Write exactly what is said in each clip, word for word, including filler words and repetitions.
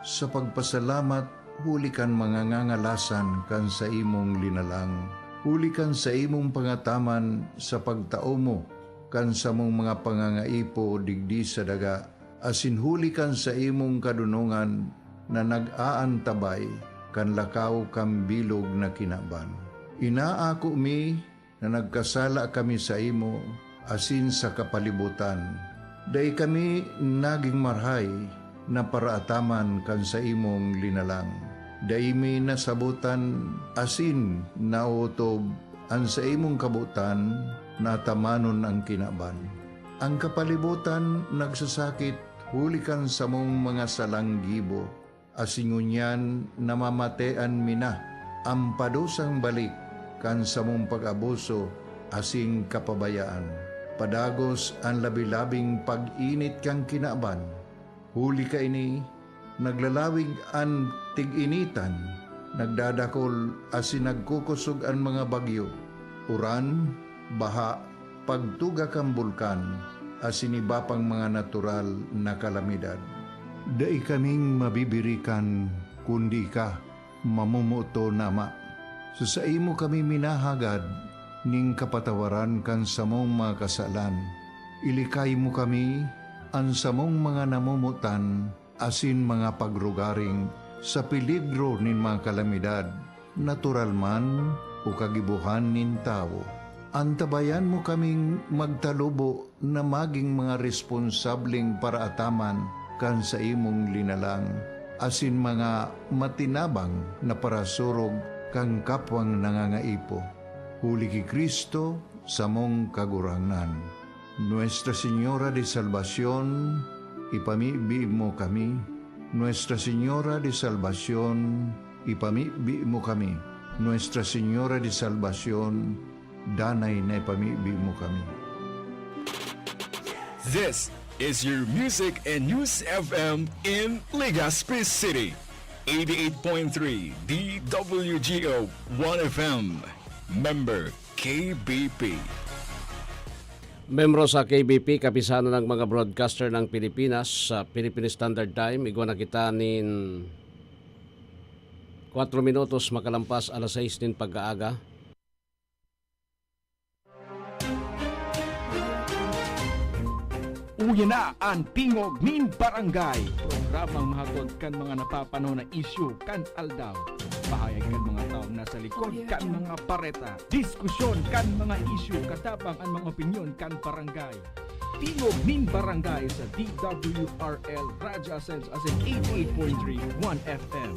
sa pagpasalamat huli kan mga ngangalasan kan saimong linalang, huli kan saimong pangataman sa pagtao mo kan samong mga pangangaipo digdi sa daga, asin huli kan saimong kadonongan na nag-aantabay kan lakaw kan bilog na kinaban. Inaako mi na nagkasala kami saimo asin sa kapalibotan. Dai kami nagin marahay na paraataman kan saimong linalang. Dai mi nasabotan asin naotob an saimong kabotan na atamanon an kinaban. An kapalibotan nagsasakit huli kan samong mga salang gibo, asin ngunyan namamatean mi na an padusang balik kan samong pag-abuso asin kapabayaan. Padagos an labi-labing pag-init kan kinaban. Huli kaini, naglalawig an tig-initan, nagdadakol asin nagkukosog an mga bagyo, uran, baha, pagtuga kan bulkan, asin iba pang mga natural na kalamidad. Dai kaming mabibirikan kundi ika, mamomoton na Ama. Sa saimo kami minahagad nin kapatawaran kan samong mga kasalan. Ilikay mo kami, an samong mga namomotan, asin mga pagrugaring sa peligro nin mga kalamidad, natural man o kagibohan nin tawo. Antabayan mo kaming magtalubo na magin mga responsableng paraataman kan saimong linalang, asin mga matinabang na parasurog kan kapwang nangangaipo. Huli ki Cristo, samong Kagurangnan. Nuestra Señora de Salvacion, ipamibi mo kami. Nuestra Señora de Salvacion, ipamibi mo kami. Nuestra Señora de Salvacion, danay na ipamibi mo kami. This is your Music and News F M in Legazpi City. eighty-eight point three D W G O one F M. Member K B P. Membro sa K B P, Kapisanan ng mga Broadcaster ng Pilipinas, sa Philippine Standard Time, igwa na kita nin kwatro minutos makalampas alas sais nin pag-aaga. Uya na an Tingog nin Barangay, programang mahatod kan mga napapanahon na isyu kan aldaw. Pahayag kan mga tawo na sa likod kan mga bareta. Diskusyon kan mga isyu katabang an mga opinyon kan barangay. Tingog nin Barangay sa D W R L Radyo Asenso asin eighty-eight point three one F M.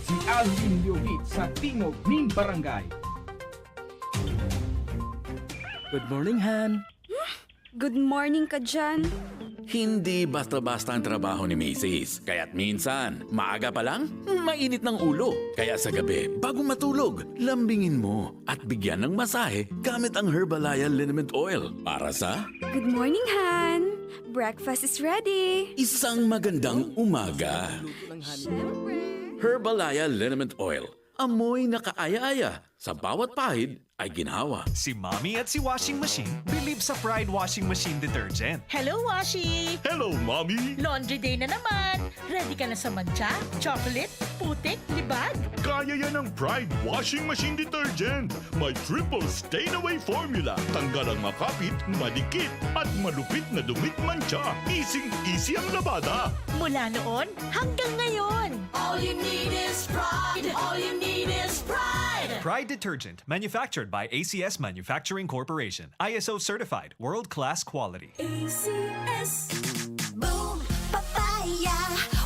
Si Alvin Leovit sa Tingog nin Barangay. Good morning, Han. Good morning ka dyan. Hindi basta-basta ang trabaho ni Misis. Kaya't minsan, maaga pa lang, mainit ng ulo. Kaya sa gabi, bago matulog, lambingin mo at bigyan ng masahe gamit ang Herbalaya Liniment Oil para sa Good morning, Han! Breakfast is ready! Isang magandang umaga. Siyempre! Herbalaya Liniment Oil. Amoy na kaaya-aya. Sa bawat pahid ay ginhawa. Si Mommy at si Washing Machine believe sa Pride Washing Machine Detergent. Hello, Washi! Hello, Mommy! Laundry day na naman! Ready ka na sa mantsa, chocolate, putik, libag? Kaya yan ng Pride Washing Machine Detergent. May triple stain away formula. Tanggal ang makapit, madikit, at malupit na dumit mantsa. Easy-easy ang labada. Mula noon hanggang ngayon! All you need is pride. All you need is pride. Pride Detergent, manufactured by A C S Manufacturing Corporation. I S O certified, world-class quality. A C S. Boom, papaya.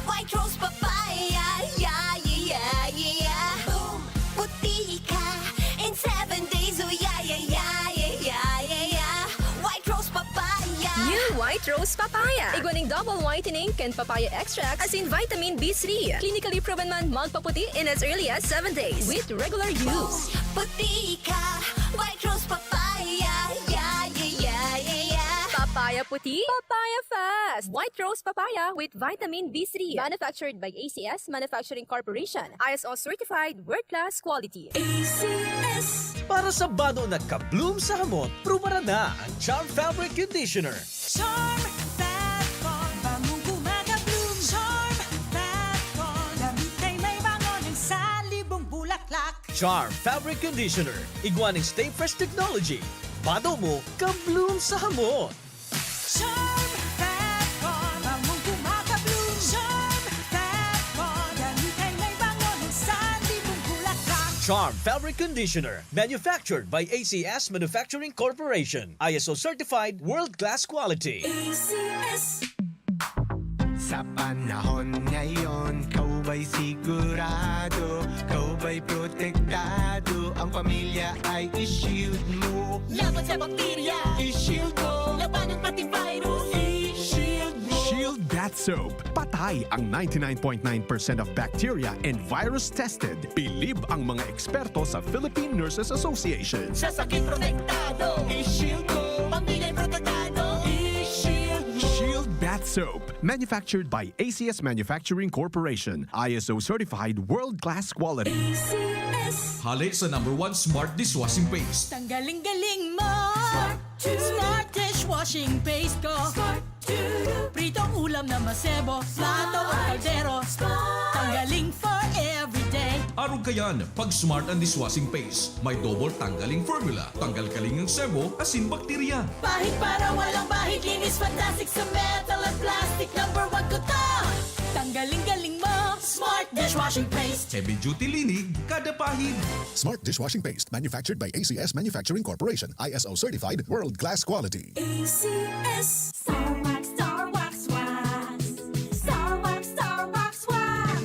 White rose papaya. Yeah, yeah, yeah, yeah. Boom, puti ka. In seven days, oh yeah, yeah, yeah, yeah, yeah, yeah, yeah. White rose papaya. New White Rose Papaya. Igwa ning double whitening kan papaya extract asin vitamin B three. Clinically proven man magpaputi in as early as seven days with regular use. Puti ka. White rose papaya. Yeah, yeah, yeah, yeah, yeah. Papaya puti, papaya fast. White Rose Papaya with vitamin B three. Manufactured by A C S Manufacturing Corporation. I S O certified, world-class quality. A C S. Para sa bano na ka-bloom sa hamot, prubaran na ang Charm Fabric Conditioner. Charm Fab Bomb, bangong gumagabloom. Charm Charm Fabric Conditioner, igwa ning Stay Fresh Technology. Bado mo, ka-bloom sa hamot. Charm Fat Con, bangong kumaka-bloom. Charm Fat Con, damit ay may bango ng sanlibuang bulaklak. Charm Fabric Conditioner, manufactured by A C S Manufacturing Corporation. I S O certified, world-class quality. A C S. Sa panahon ngayon, ikaw ba'y sigurado? Ikaw ba'y protektado? Ang pamilya ay i-shield mo. Laban sa bakterya, I-shield mo. Labanan pati virus, i-shield mo. Shield Bath Soap. Patay ang ninety-nine point nine percent of bacteria and virus tested. Bilib ang mga eksperto sa Philippine Nurses Association. Sa sakit protektado, I-shield mo. Pamilya protektado, i-shield mo. Shield Bath Soap. Manufactured by A C S Manufacturing Corporation. I S O certified world-class quality. A C S. Hale sa number one smart dishwashing paste. Tanggaling galing mo. Smart dishwashing paste ko. Pritong ulam na masebo, plato o kaldero. Tanggaling for everyday. Arog kayan, pag smart ang dishwashing paste. May double tanggaling formula. Tanggal kaling ang sebo, asin bakterya. Pahid para walang bahid, linis fantastic sa metal at plastic. Number one ko to. Tanggaling galing mo. Smart dishwashing paste. Heavy duty linig, kada pahid. Smart dishwashing paste, manufactured by A C S Manufacturing Corporation, I S O certified, world-class quality. A C S. Star Wax, Star Wax, Wax. Star Wax, Star Wax, Wax.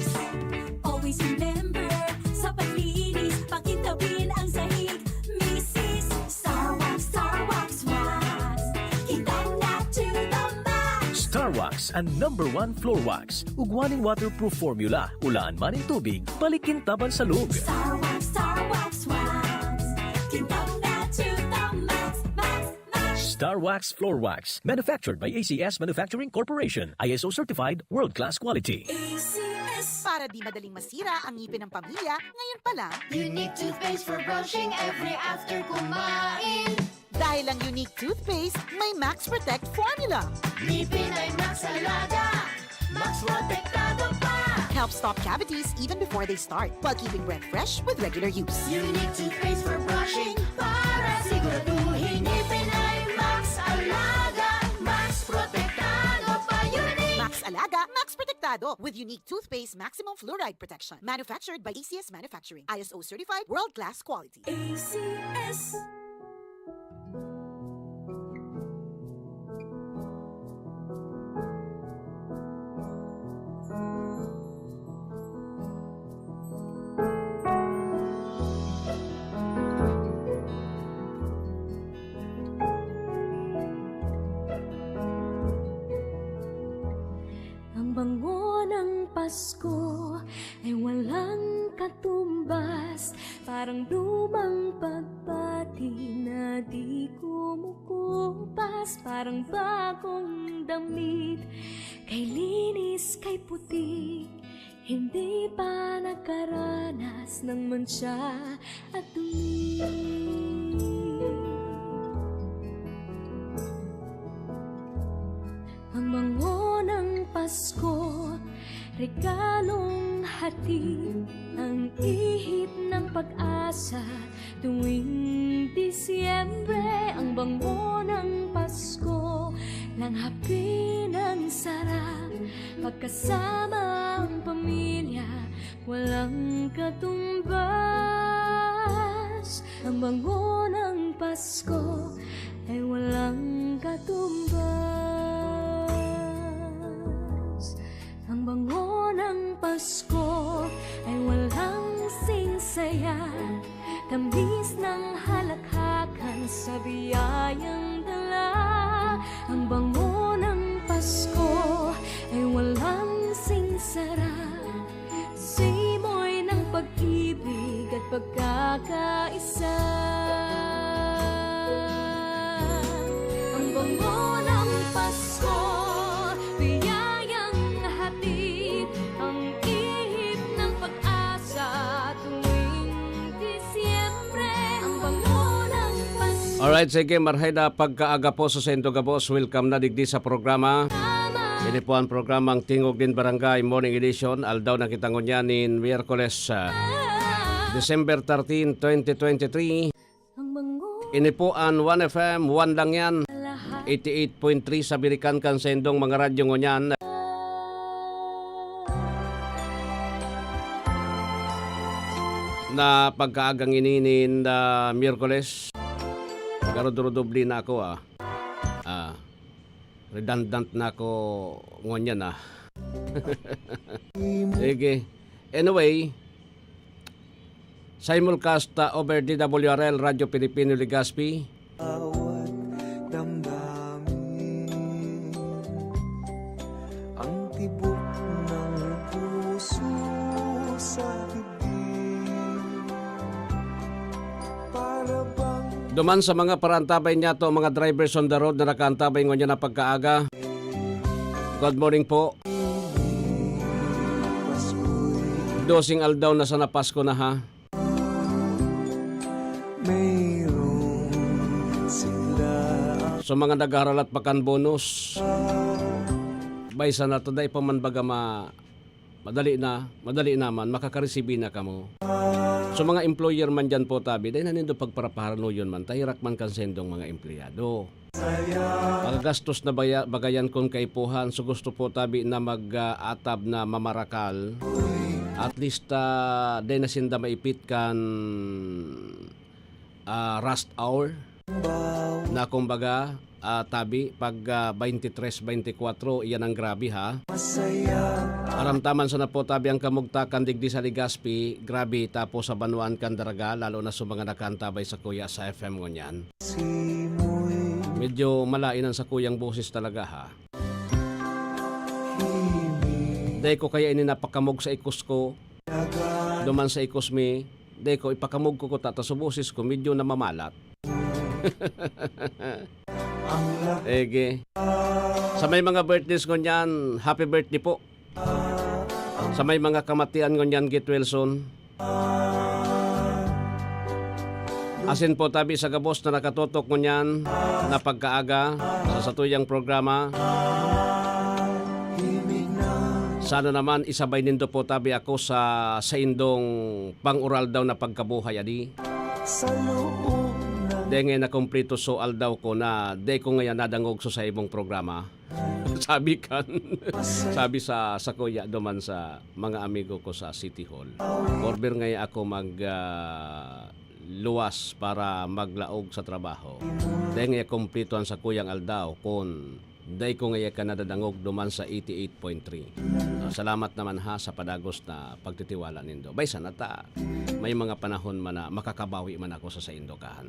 Always remember, sa paglinis, pakintabin ang sahig. Misis, Star Wax, Star Wax, Wax. Kitang na to the max. Star Wax, ang number one floor wax. Ugwa ning waterproof formula. Ulaan man nin tubig, balik kintabang sa log. Star Wax, Star Wax, Wax. Kitang na to the max, max, max. Star Wax Floor Wax. Manufactured by A C S Manufacturing Corporation. I S O certified, world-class quality. A C S. Para di madaling masira ang ngipin ng pamilya, ngayon pa lang. Unique toothpaste for brushing every after kumain. Dahil ang Unique Toothpaste may Max Protect Formula. Ngipin ay Max Alaga. Max Protektado pa. Helps stop cavities even before they start, while keeping breath fresh with regular use. Unique toothpaste for brushing para siguraduhin ngipin ay Max Alaga. Max Protektado pa. Unique. Max Alaga, Max Protektado with Unique Toothpaste Maximum Fluoride Protection. Manufactured by A C S Manufacturing. I S O certified, world-class quality. A C S. Ang bango ng Pasko ay walang katumbas. Parang lumang pagpati na di kumukupas. Parang bagong damit, kay linis, kay puti. Hindi pa nakaranas ng mantsa at dumi. Ang bango ng Pasko, regalong hatid, ang ihip ng pag-asa. Tuwing Disyembre, ang bango ng Pasko, langhapin ang sarap, pagkasama ang pamilya, walang katumbas. Ang bango ng Pasko ay walang katumbas. Ang bango ng Pasko ay walang singsaya. Tamis ng halakhakan sa biyayang dala. Ang bango ng Pasko ay walang singsara. Simoy ng pag-ibig at pagkakaisa. Ang bango ng Pasko, biyayang hatid, ang ihip ng pag-asa tuwing Disyembre. Ang bango ng Pasko. Alright, sige, marhay na pagkaaga po sa saindo gabos. Welcome na digdi sa programa. Ini po ang programang Tingog nin Barangay Morning Edition. Aldaw na kita ngunyan nin Miyerkules, ah, December thirteen, twenty twenty-three. Ini po an One F M, One lang yan. Eighty-eight point three sa Birikan kan saindong mga radyo ngunyan. Na pagkaagang ininin na Miyerkules, garudurudubli na ako, ah. Ah, redundant na ako ngunyan, ah. Sige. Anyway, simulcast, ah, over D W R L, Radyo Pilipino Legazpi. Bawat damdamin, ang tibok ng puso sa dibdib. Para bang Duman sa mga parantabay niyato, mga drivers on the road na nakaantabay ngunyan na pagkaaga. Good morning po. Dosing aldaw na sana, Pasko na, ha. Mayroon sila. So, mga naghaharalat pa kan bonus, bay, sana to, dai pa man baga ma-, madali na, madali naman, makakaresibi na kamo. So, mga employer man dyan po, tabi, dai na nindo pagparapaharonoyon man, ta herak man kan saindong mga empleyado. Pagagastos na baya-, bagayan kun kaipuhan. So, gusto po tabi na mag, ah, atab na mamarakal. At least, ah, dai na sinda maipit kan, ah, rush hour. Na kumbaga, ah, tabi, pag, ah, twenty-three, twenty-four, iyan ang grabe, ha? Aramtaman sana po tabi ang kamugtakan digdi sa Legazpi, grabe, tapos sa banwaan kan Daraga, lalo na sa mga nakaantabay sa kuya sa F M ngunyan. Medyo malain ang sakuyang boses talaga, ha. Dai ko kaya ini napakamog sa ikos ko. Duman sa ikos mi, dai ko ipakamog ko kuta ta sa boses ko, medyo namamalat. Ege. Sa may mga birthdays ngunyan, happy birthday po. Sa may mga kamatian ngunyan, Git Wilson. Asin po tabi sa gabos na nakatutok ngunyan na pagkaaga sa satuyang programa. Sana naman isabay nindo po tabi ako sa saindong pang-ural daw na pagkabuhay, adi. Dai ngayon nakumpleto so aldaw ko na dai ko ngayon nadangog so sa imong programa. Sabi kan, sabi sa, sa kuya duman sa mga amigo ko sa City Hall. Forever ngayon ako mag, ah, luwas para maglaog sa trabaho. Dai ngayon kumpleto an sakuyang aldaw kun dai ko ngayon ka nadadangog duman sa eighty-eight point three. Ah, salamat naman ha sa padagos na pagtitiwala nindo. Bay, sana ta may mga panahon man na makakabawi man ako sa saindo kan,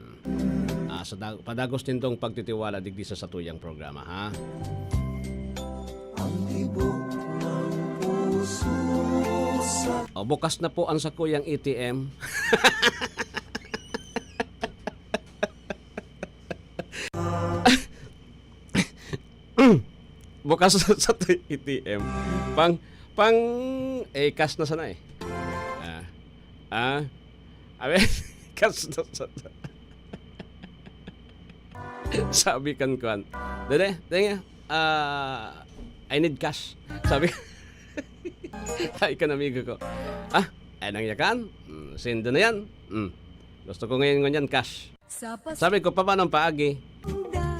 ah, sa da-, padagos nindong pagtitiwala digdi sa satuyang programa, ha? Ang tibok ng puso sa O, bukas na po ang sakuyang A T M. Bukas sa, sa A T M. Pang, pang, eh, cash na sana eh. Ah. Ah. Abi, cash na sana. Sabi kan kwan. Dede, dede, ah, I need cash. Sabi, ay kan amigo ko. Ah, ay nang yakan? Mm, sendo na yan. Mm. Gusto ko ngayon ngunyan cash. Sabi ko, "Paano ang paagi?"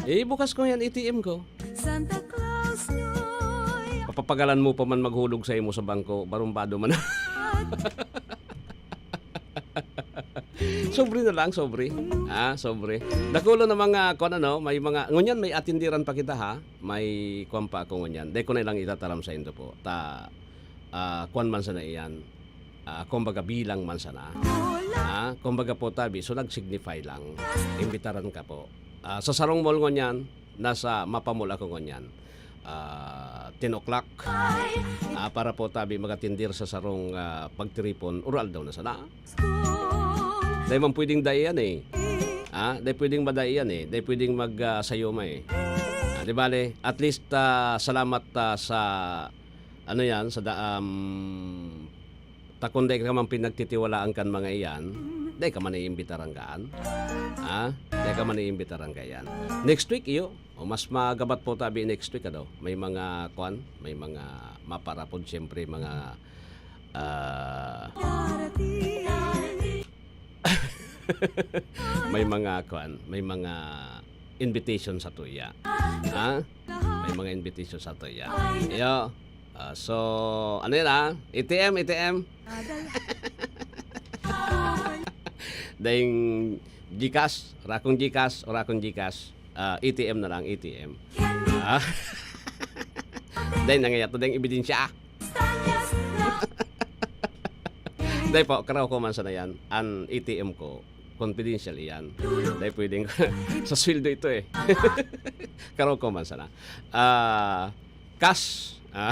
Eh, bukas ko yan, A T M ko. Santa Claus, Noy. Papapagalan mo pa man maghulog sa imo sa bangko, barumbado man. Sobre na lang, sobre. Ah, sobre. Dakulo na mga, kung ano, may mga, ngunyan may atindiran pa kita, ha? May kwan pa ako ngunyan. Dai ko na lang itataram sa indo po. Ta, ah, kwan man sana iyan. Ah, kumbaga, bilang man sana. Ah, kumbaga po, tabi, so nag-signify lang. Imbitaran ka po. Ah, sa sarong mall ngunyan, nasa Mapamall ako ngunyan. Ah, ten o'clock. Ah, para po, tabi, magatindir sa sarong, ah, pagtiripon, ural daw na sana. Dai man pwedeng dai yan eh. Ah, dai pwedeng madai yan eh. Dai pwedeng mag, ah, sayoma eh. Ah, di bale, at least, ah, salamat, ah, sa, ano yan, sa da-, um, ta kun dai ka man pinagtitiwalaan kan mga iyan, dai ka man iimbitaran kaan. Ha? Dai ka man iimbitaran kaiyan. Next week, iyo. O, mas magabat po tabi next week, ano? May mga, kwan, may mga maparapod, siyempre, mga, ah, May mga, kwan, may mga invitation sa tuya. Ha? May mga invitation sa tuya. Iyo. Ah, so, ano yan, ah? A T M, A T M. Dahil GCash, rakong GCash, o rakong GCash, ah, A T M na lang, A T M. Ah. Dahil nangayat na dahil ebidensya. Dahil po, karaw ko man sana yan. An A T M ko, confidential yan. Dahil pwedeng sa sweldo ito eh. Karaw ko man sana. Ah, cash. Ah.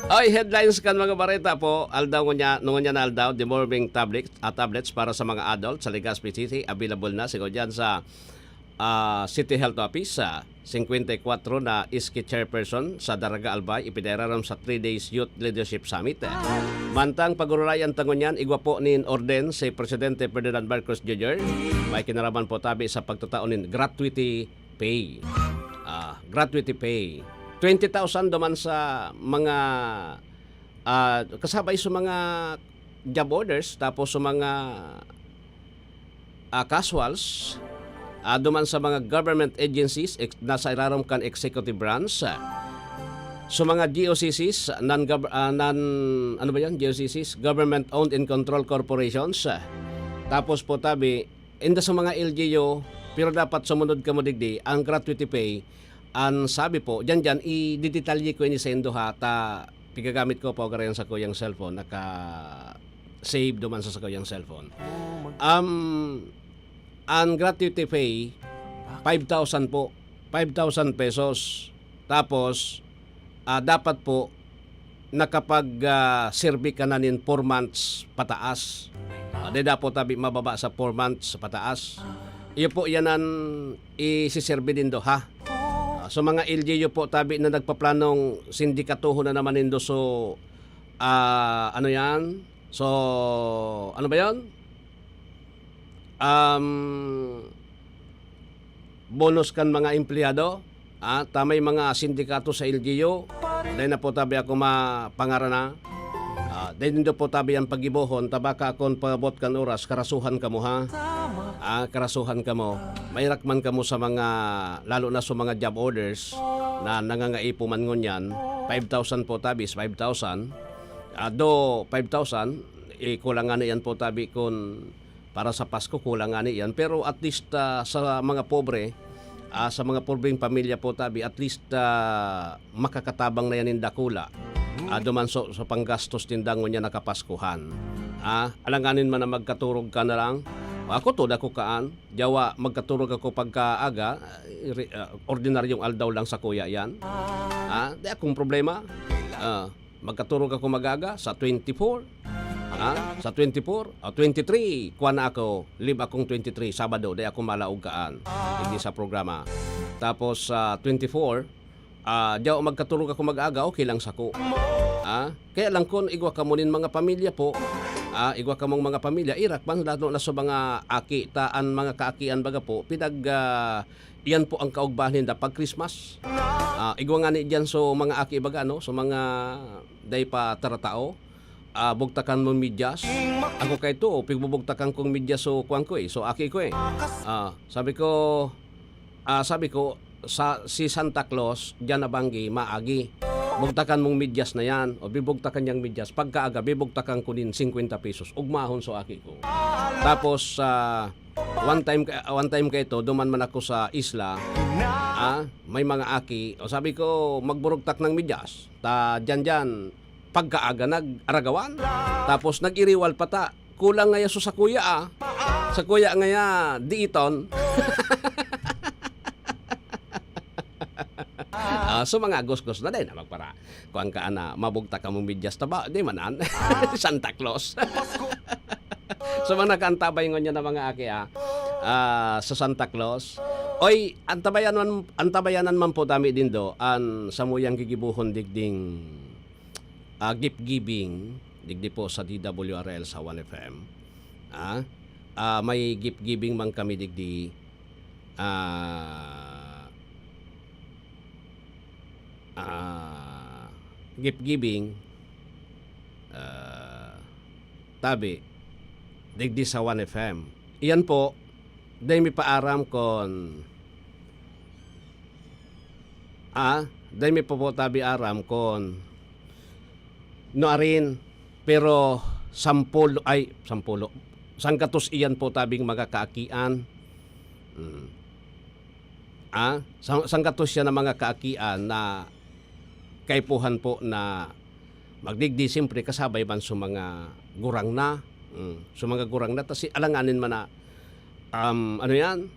Oy, headlines kan mga bareta po. Aldaw ngunya, ngunyan na aldaw, deworming tablet, ah, tablets para sa mga adult sa Legazpi City. Available na, sigo dyan sa, ah, City Health Office, sa singkwenta y kwatro na S K chairperson sa Daraga Albay, ipinararam sa three days Youth Leadership Summit. Mantang pag-urulayan ta ngunyan, igwa po nin orden si Presidente Ferdinand Marcos Junior, may kinaraman po tabi sa pagtatao nin gratuity pay. Ah, gratuity pay. Twenty thousand duman sa mga, ah, kasabay sa mga job orders, tapos sa mga, ah, casuals, ah, duman sa mga government agencies, ex-, nasa irarom kan executive branch, ah, sa mga G O C Cs, non-gov-, ah, non-, ano ba yan? G O C Cs, government-owned and controlled corporations, ah, tapos po tabi, inda sa mga L G U, pero dapat sumunod kamo digdi, ang gratuity pay, ang sabi po, dyan, dyan, ididetalye ko ini sa indo ha, ta, pigagamit ko pa, garayan sa kuyang cellphone, naka-save duman sa, sa kuyang cellphone. Um, ang gratuity pay, five thousand po, five thousand pesos. Tapos, ah, dapat po, nakapag, ah, serbi ka na nin four months pataas. Ah, dai dapat tabi mababa sa four months pataas. Iyo po yan an isiserbi nindo, ha? Ah, so, mga L G U po tabi na nagpaplanong sindikatuhon na naman nindo, so, ah, ano yan? So, ano ba yan? Um, bonus kan mga empleyado, ah, ta may mga sindikato sa L G U, dai na po tabi ako mapangaran na. Ah, dai nindo po tabi ang pagibohon, ta baka akon pabot kan oras, karasuhan kamo, ha? Ah, karasuhan kamo. Mairak man kamo sa mga, lalo na sa mga job orders na nangangaipo man ngunyan, five thousand po tabi is five thousand. Ah, do five thousand, eh, kulang nga na yan po tabi kun para sa Pasko, kulang nga ni yan. Pero at least, ah, sa mga pobre, ah, sa mga pobreng pamilya po tabi, at least, ah, makakatabang na yan nin dakula. Ah, duman so, sa panggastos ninda ngunyan na Kapaskuhan. Ah, alanganin man na magkaturog ka na lang. Ako to, dako kaan. Diyawa, magkaturog ako pagkaaga, ah, ri-, ah, ordinaryong aldaw lang sa kuya yan. Ah, di akong problema. Ah, magkaturog ako magaga sa twenty-four. Ah, sa twenty-four, ah, twenty-three, kuwan na ako, leave akong twenty-three, Sabado, di ako malaog kaan, hindi sa programa. Tapos sa twenty-four, ah, diyaw magkaturog ako mag-aga, okay lang sako. Ah, kaya lang kun igwa kamo nin mga pamilya po, ah, igwa kamong mga pamilya, irak man, lalo na sa mga aki, ta an mga kaakian baga po, pinag, ah, iyan po ang kaugbahan ninda pag Christmas. Ah, igwa nga ni diyan so mga aki baga, no? So mga dai pa taratao, ah, bugtakan mo medyas. Ako kay to, pigbubugtakan kong medyas so kuwan ko eh, so aki ko eh. Ah, sabi ko, ah, sabi ko, sa, si Santa Claus, diyan na banggi, maagi. Bugtakan mong medyas na yan, o bibugtakan niyang medyas. Pagkaaga, bibugtakan ko nin singkwenta pesos. Ugmahon so aki ko. Tapos, ah, one time ka, one time ka ito, duman man ako sa isla, ah, may mga aki. O sabi ko, magburugtak ng medyas. Ta, diyan, diyan, pagkaaga nag-aragawan. Tapos nag-iriwal pa ta. Kulang ngaya so sakuya, ah. Sakuya ngaya, diiton. Ah, so mga gusgos na din na magpara. Kuwan ka na, mabugtak ka mong medyas taba, di manan. Santa Claus. So mga nakaantabay ngunyan na mga aki, ah. Ah, sa Santa Claus. Oy, antabayan man, antabayanan man po dami din do, an samuyang gigibuhon digding, ah, gift giving, digdi po sa D W R L sa One F M. Ah, ah, may gift giving man kami digdi, ah, ah, gift giving, ah, tabi, digdi sa One F M. Iyan po, dai mi pa aram kon, ah, dai mi pa po tabi aram kon nuarin, pero sampulo, ay, sampulo, sanggatos iyan po tabing mga kaakian. Mm. Ah, sa-, sanggatos siya ng mga kaakian na kaipuhan po na magdigdi, siyempre, kasabay man sa mga gurang na. Mm, sa mga gurang na, tas alanganin man na, um, ano yan?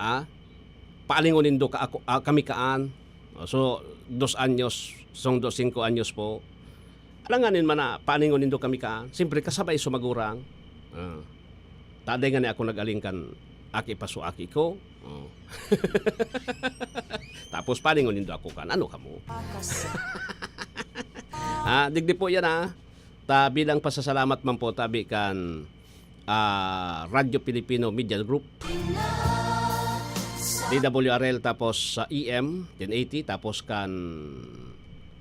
Ah, paalingon nindo ka ako, ah, kami kaan. So, dos anyos, song dos, singko anyos po. Alanganin man na paaningon nindo kami ka, siyempre kasabay sa magurang. Ah. Taday nga ni ako nag-aling kan aki pa so aki ko. Oh. Tapos paaningon nindo ako kan, ano kamo? Akas. Ah, digdi po yan, ah. Ta bilang pasasalamat man po tabi kan, ah, Radyo Pilipino Media Group, D W R L, tapos sa E M ten eighty, tapos kan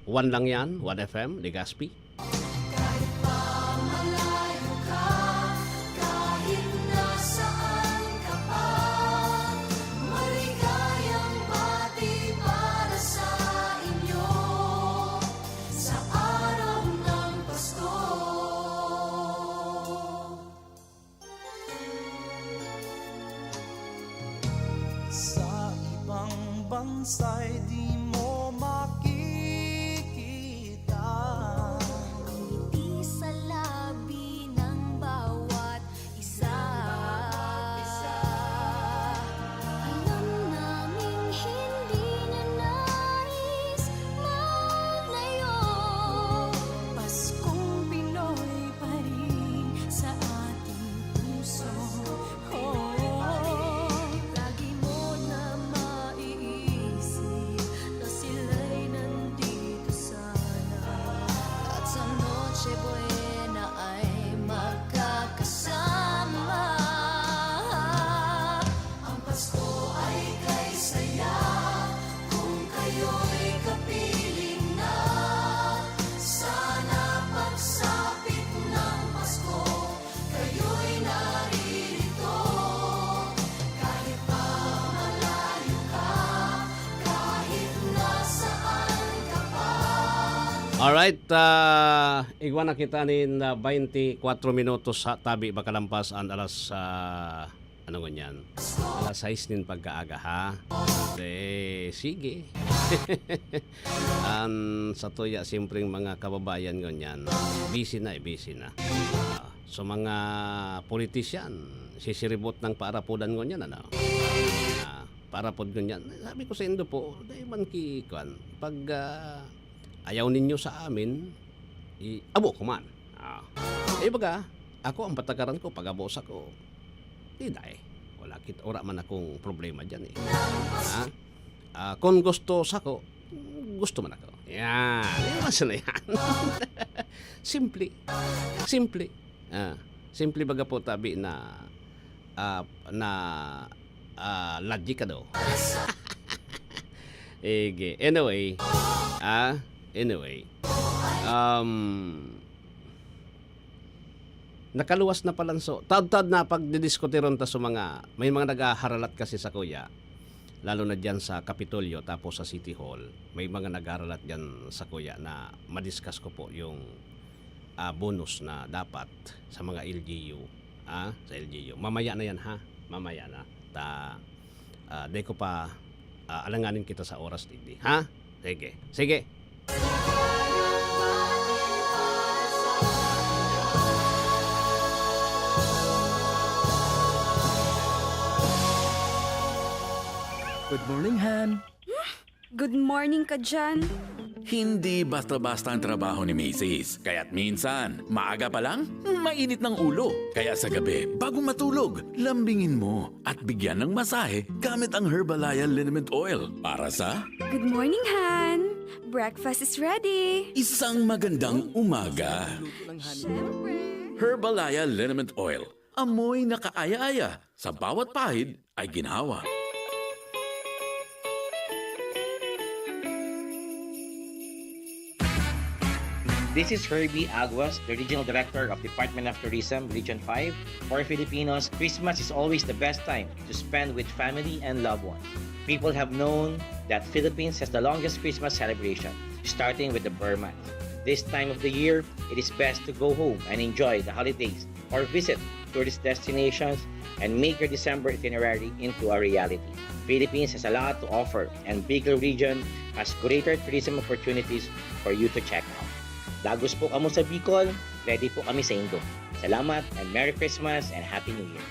One lang yan, One F M, Legazpi. Kahit pa malayo ka, kahit nasaan ka pa, maligayang bati para sa inyo sa araw ng Pasko. Sa ibang bansa'y di mo makikita. Ang ngiti sa labi ng bawat isa. Alam naming hindi niya nais malayo. Paskong Pinoy pa rin sa ating puso. Oh, lagi mo na maiisip na sila'y nandito sana. At sa Noche Buena ay magkakasama. Ang Pasko ay kay saya kung kayo'y kapiling na. Sana pagsapit ng Pasko, kayo'y naririto. Kahit pa malayo ka, kahit nasaan ka pa. Alright, ah, igwa na kita nin, ah, twenty-four minutos sa tabi makalampas an alas, ah, ano ngunyan? Alas sais nin pagkaaga, ha? Eh, sige. An satuya, simpreng mga kababayan ngunyan, busy na, eh, busy na. Ah, so, mga politician, sisiribot ng paarapodan ngunyan, ano? Ah, paarapod ngunyan. Sabi ko sa indo po, dai man ki, kwan, pag, ah, ayaw ninyo sa amin, i-, abo ko man. Ah. Eh, baga, ako, ang patakaran ko, pag-abo sako, di dai. Wala kit-, wala man akong problema diyan, eh. Ha? Ah, kung gusto sako, gusto man ako. Yan. Yan, basta na yan. Simple. Simple. Ah, simple baga po tabi na, ah, na, ah, logic, ano? Ege. Anyway. Ah, anyway. Um, nakaluwas na palanso. Taod-taod na pagdidiskuteron ta sa mga, may mga naghaharalat kasi sa kuya, lalo na diyan sa Kapitolyo, tapos sa City Hall, may mga naghaharalat diyan sa kuya na madiscuss ko po yung, ah, bonus na dapat sa mga L G U, ah, sa L G U. Mamaya na yan, ha? Mamaya na. Ta, ah, di ko pa, ah, alanganin kita sa oras, digdi, ha? Sige. Sige. Good morning, Han. Good morning ka dyan. Hindi basta-basta ang trabaho ni Misis. Kaya't minsan, maaga pa lang, mainit ng ulo. Kaya sa gabi, bago matulog, lambingin mo at bigyan ng masahe gamit ang Herbalaya Liniment Oil. Para sa Good morning, Han. Breakfast is ready. Isang magandang umaga. Siyempre. Herbalaya Liniment Oil. Amoy na kaaya-aya. Sa bawat pahid ay ginhawa. This is Herbie Aguas, the Regional Director of Department of Tourism, Region five. For Filipinos, Christmas is always the best time to spend with family and loved ones. People have known that Philippines has the longest Christmas celebration, starting with the Ber month. This time of the year, it is best to go home and enjoy the holidays or visit tourist destinations and make your December itinerary into a reality. Philippines has a lot to offer, and Bicol region has greater tourism opportunities for you to check out. Dagos po kamo sa Bicol, ready po kami sa indo. Salamat and Merry Christmas and Happy New Year!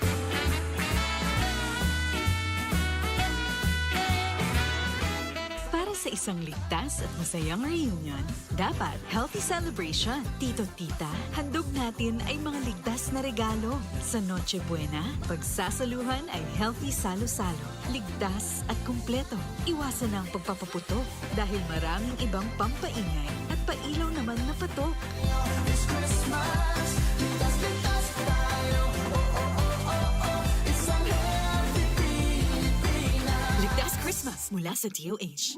Para sa isang ligtas at masayang reunion, dapat healthy celebration. Tito, tita, handog natin ay mga ligtas na regalo. Sa Noche Buena, pagsasaluhan ay healthy salo-salo. Ligtas at kumpleto. Iwasan na ang pagpapaputok dahil maraming ibang pampaingay at pailaw naman na patok. This Christmas, ligtas, ligtas tayo. Oh, oh, oh, oh, oh. Isang healthy Pilipinas. Ligtas Christmas mula sa D O H.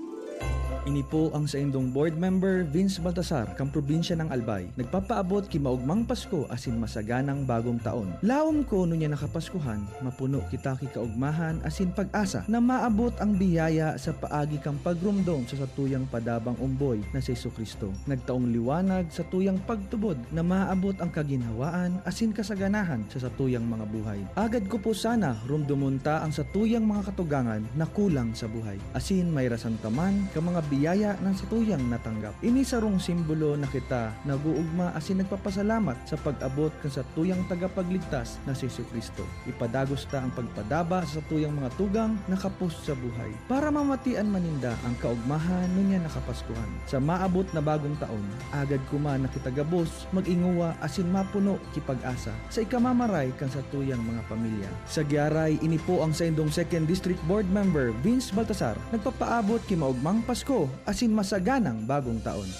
Ini po ang saindong board member, Vince Baltasar, kan probinsya ng Albay. Nagpapaabot ki maogmang Pasko asin masaganang Bagong Taon. Laom ko ngunyan na Kapaskuhan, mapuno kita ki kaogmahan asin pag-asa na maabot ang biyaya sa paagi kan pagromdom sa satuyang padabang omboy na si Jesu-Cristo. Nagtaong liwanag satuyang pagtubod na maabot ang kaginhawaan asin kasaganahan sa satuyang mga buhay. Agad ko po sana romdomon ta ang satuyang mga katugangan na kulang sa buhay, asin mairasan ta man kan mga biyaya na satuyang natanggap. Ini sarong simbolo na kita nag-oogma asin nagpapasalamat sa pag-abot kan satuyang Tagapagligtas na si Jesu-Cristo. Ipadagos ta ang pagpadaba sa satuyang mga tugang na kapos sa buhay, para mamatian man ninda ang kaogmahan ngunyan na Kapaskuhan. Sa maabot na Bagong Taon, agad ko man na kita gabos, mag-ingowa asin mapuno ki pag-asa sa ikamamaray kan satuyang mga pamilya. Sa giaray, ini po ang saindong Second District Board Member, Vince Baltasar, nagpapaabot ki maogmang Pasko asin masaganang Bagong Taon.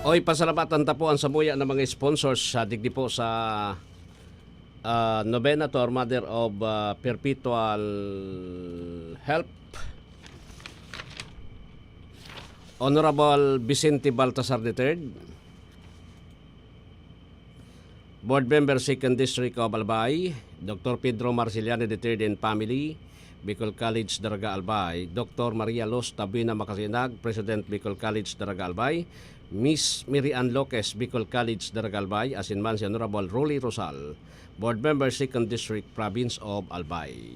Oy, pasalamatan ta po ang samuya na mga sponsors sa digdi po sa ah, Novena to Our Mother of ah, Perpetual Help, Honorable Vicente Baltasar the third, Board Member, Second District of Albay, Doctor Pedro Marciliano the third and family, Bicol College, Daraga, Albay, Doctor Maria Luz Tabuena Macasinag, President, Bicol College, Daraga, Albay, Miss Mary Ann Loques, Bicol College, Daraga, Albay, asin man si Honorable Rolly Rosal, Board Member, Second District, Province of Albay.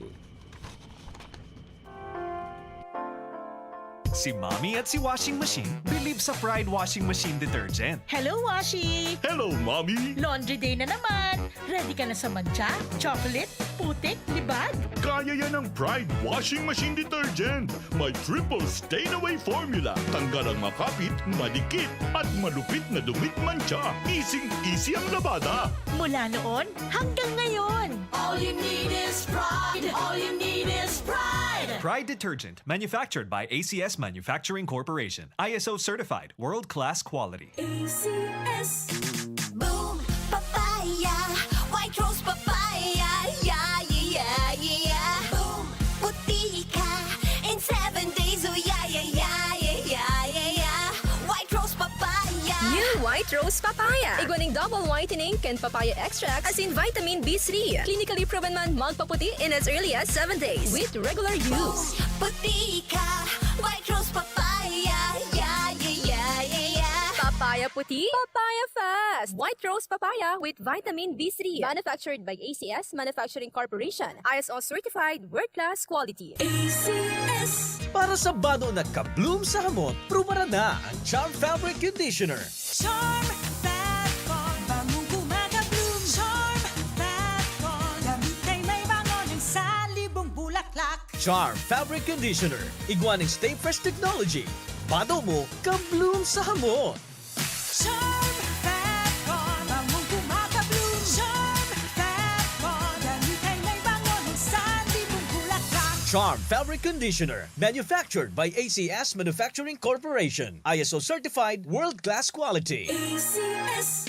Si Mommy at si Washing Machine believe sa Pride Washing Machine Detergent. Hello, Washi! Hello, Mommy! Laundry day na naman! Ready ka na sa mantsa, chocolate, putik, libag? Kaya yan ng Pride Washing Machine Detergent. May triple stain away formula. Tanggal ang makapit, madikit, at malupit na dumi at mantsa. Easing-easy ang labada. Mula noon hanggang ngayon! All you need is pride. All you need is pride. Pride Detergent, manufactured by A C S Manufacturing Corporation. I S O certified, world-class quality. A C S. Boom Papaya. White Rose Papaya. Yeah, yeah, yeah, yeah. Boom Puti ka in seven days. Oh, yeah, yeah, yeah, yeah, yeah, yeah, yeah. White Rose Papaya. New White Rose Papaya. Igwa ning double whitening kan papaya extract asin vitamin B three. Clinically proven man magpaputi in as early as seven days with regular use. Puti ka. White Rose Papaya. Yeah, yeah, yeah, yeah, yeah. Papaya puti, papaya fast. White Rose Papaya with vitamin B three. Manufactured by A C S Manufacturing Corporation. I S O certified, world-class quality. A C S. Para sa bado na ka-bloom sa hamot, prubaran na ang Charm Fabric Conditioner. Charm Fab Con, bangong gumagabloom. Charm Fab Con, damit ay may bango ng salibong bulaklak. Charm Fabric Conditioner, igwa ning Stay Fresh Technology. Bado mo, ka-bloom sa hamot. Charm Fab Con, bangong gumagabloom. Charm Fab Con, damit ay may bango ng salibong bulaklak. Charm Fabric Conditioner, manufactured by A C S Manufacturing Corporation. I S O certified, world-class quality. A C S.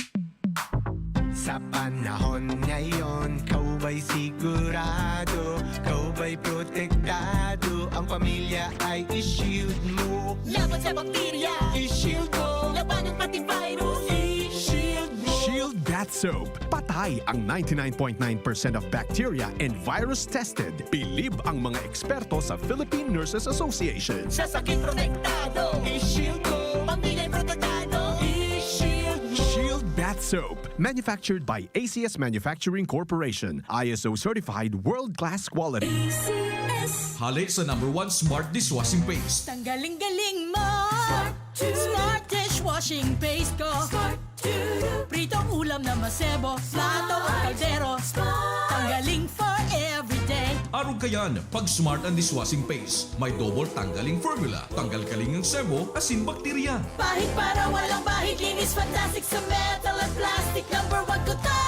Sa panahon ngayon, ikaw ba'y sigurado? Ikaw ba'y protektado? Ang pamilya ay i-shield mo. Laban sa bakterya, i-shield mo. Labanan pati virus, i-shield mo. Shield Bath Soap. Patay ang ninety-nine point nine percent of bacteria and virus tested. Bilib ang mga eksperto sa Philippine Nurses Association. Sa sakit protektado, i-shield mo. Pamilya protektado, i-shield mo. Shield Bath Soap. Manufactured by A C S Manufacturing Corporation. I S O certified world-class quality. A C S. Hale sa number one smart dishwashing paste. Tanggaling-galing mo. Smart dishwashing paste ko. Pritong ulam na masebo, plato o kaldero. Tanggaling for everyday. Arog kayan, pag Smart ang dishwashing paste. May double tanggaling formula. Tanggal kaling ang sebo, asin bakterya. Pahid para walang bahid, linis fantastic sa metal at plastic. Number one ko to.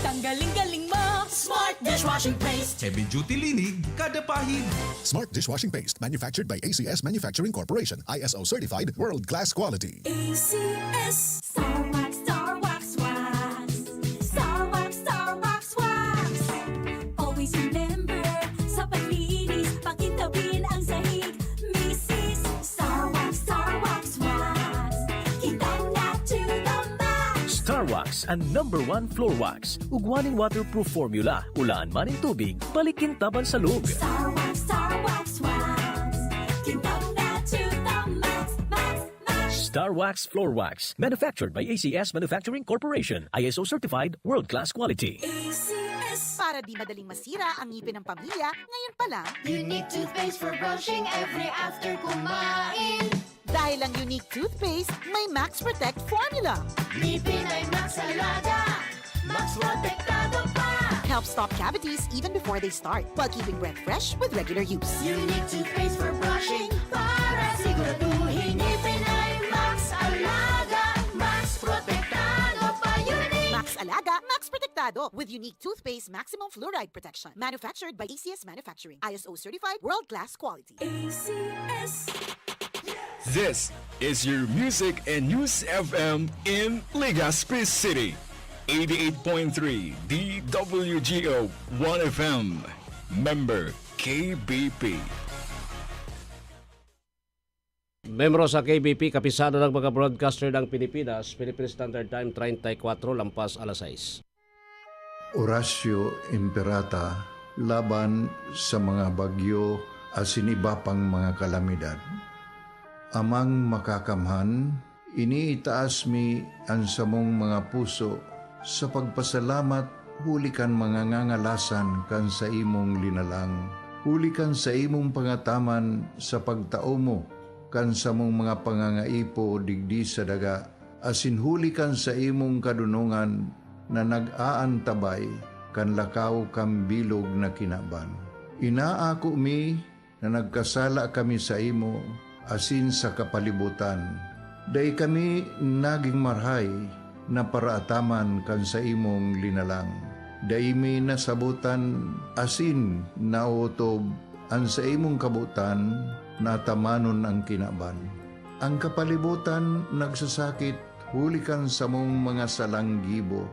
Tanggaling-galing mo. Smart dishwashing paste. Heavy duty linig, kada pahid. Smart dishwashing paste, manufactured by A C S Manufacturing Corporation, I S O certified, world-class quality. A C S. Star Wax, Star Wax, Wax. Star Wax, Star Wax, Wax. Always remember, sa paglinis, pakintabin ang sahig. Misis, Star Wax, Star Wax, Wax. Kintab na to the max. Star Wax, ang number one floor wax. Ugwa nin waterproof formula, ulaan man nin tubig, balik kintab an salog. Star Wax, Star Wax, Wax. Kintab na to the max, max, max. Star Wax Floor Wax, manufactured by A C S Manufacturing Corporation, I S O certified, world-class quality. A C S. Para di madaling masira ang ngipin ng pamilya, ngayon pa lang. Unique toothpaste for brushing every after kumain. Dahil ang Unique Toothpaste may Max Protect Formula. Ngipin ay Max Alaga, Max Protektado pa. Helps stop cavities even before they start, while keeping breath fresh with regular use. Unique Toothpaste for brushing, para siguraduhin ngipin ay Max Alaga, Max Protektado pa. Unique. Max Alaga, Max Protektado, with Unique Toothpaste Maximum Fluoride Protection. Manufactured by A C S Manufacturing. I S O certified, world-class quality. A C S. This is your Music and News F M in Legazpi City. Eighty-eight point three D W G O One F M. Member K B P. Membro sa K B P, Kapisanan ng mga Broadcaster ng Pilipinas, Philippine Standard Time, treinta y cuatro lampas alas sais. Oratio Imperata laban sa mga bagyo asin iba pang mga kalamidad. Amang Makakamhan, iniitaas mi an samong mga puso sa pagpasalamat huli kan mga ngangalasan kan saimong linalang, huli kan saimong pangataman sa pagtao mo kan samong mga pangangaipo digdi sa daga, asin huli kan saimong kadonongan na nag-aantabay kan lakaw kan bilog na kinaban. Inaako mi na nagkasala kami saimo asin sa kapalibotan. Dai kami nagin marahay na paraataman kan saimong linalang. Dai mi nasabotan asin naotob an saimong kabotan na atamanon an kinaban. An kapalibotan nagsasakit huli kan samong mga salang gibo,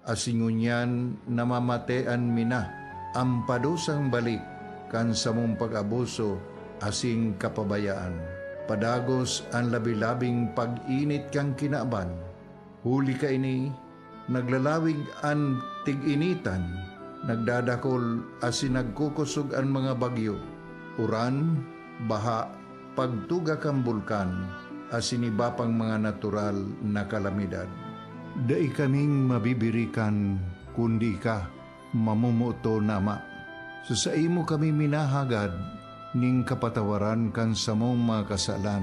asin ngunyan namamatean mi na an padusang balik kan samong pag-abuso asin kapabayaan. Padagos an labi-labing pag-init kan kinaban. Huli kaini, naglalawig an tig-initan, nagdadakol asin nagkukosog an mga bagyo, uran, baha, pagtuga kan bulkan, asin iba pang mga natural na kalamidad. Dai kaming mabibirikan, kundi ika, mamomoton na Ama. Sa saimo kami minahagad nin kapatawaran kan samong mga kasalan.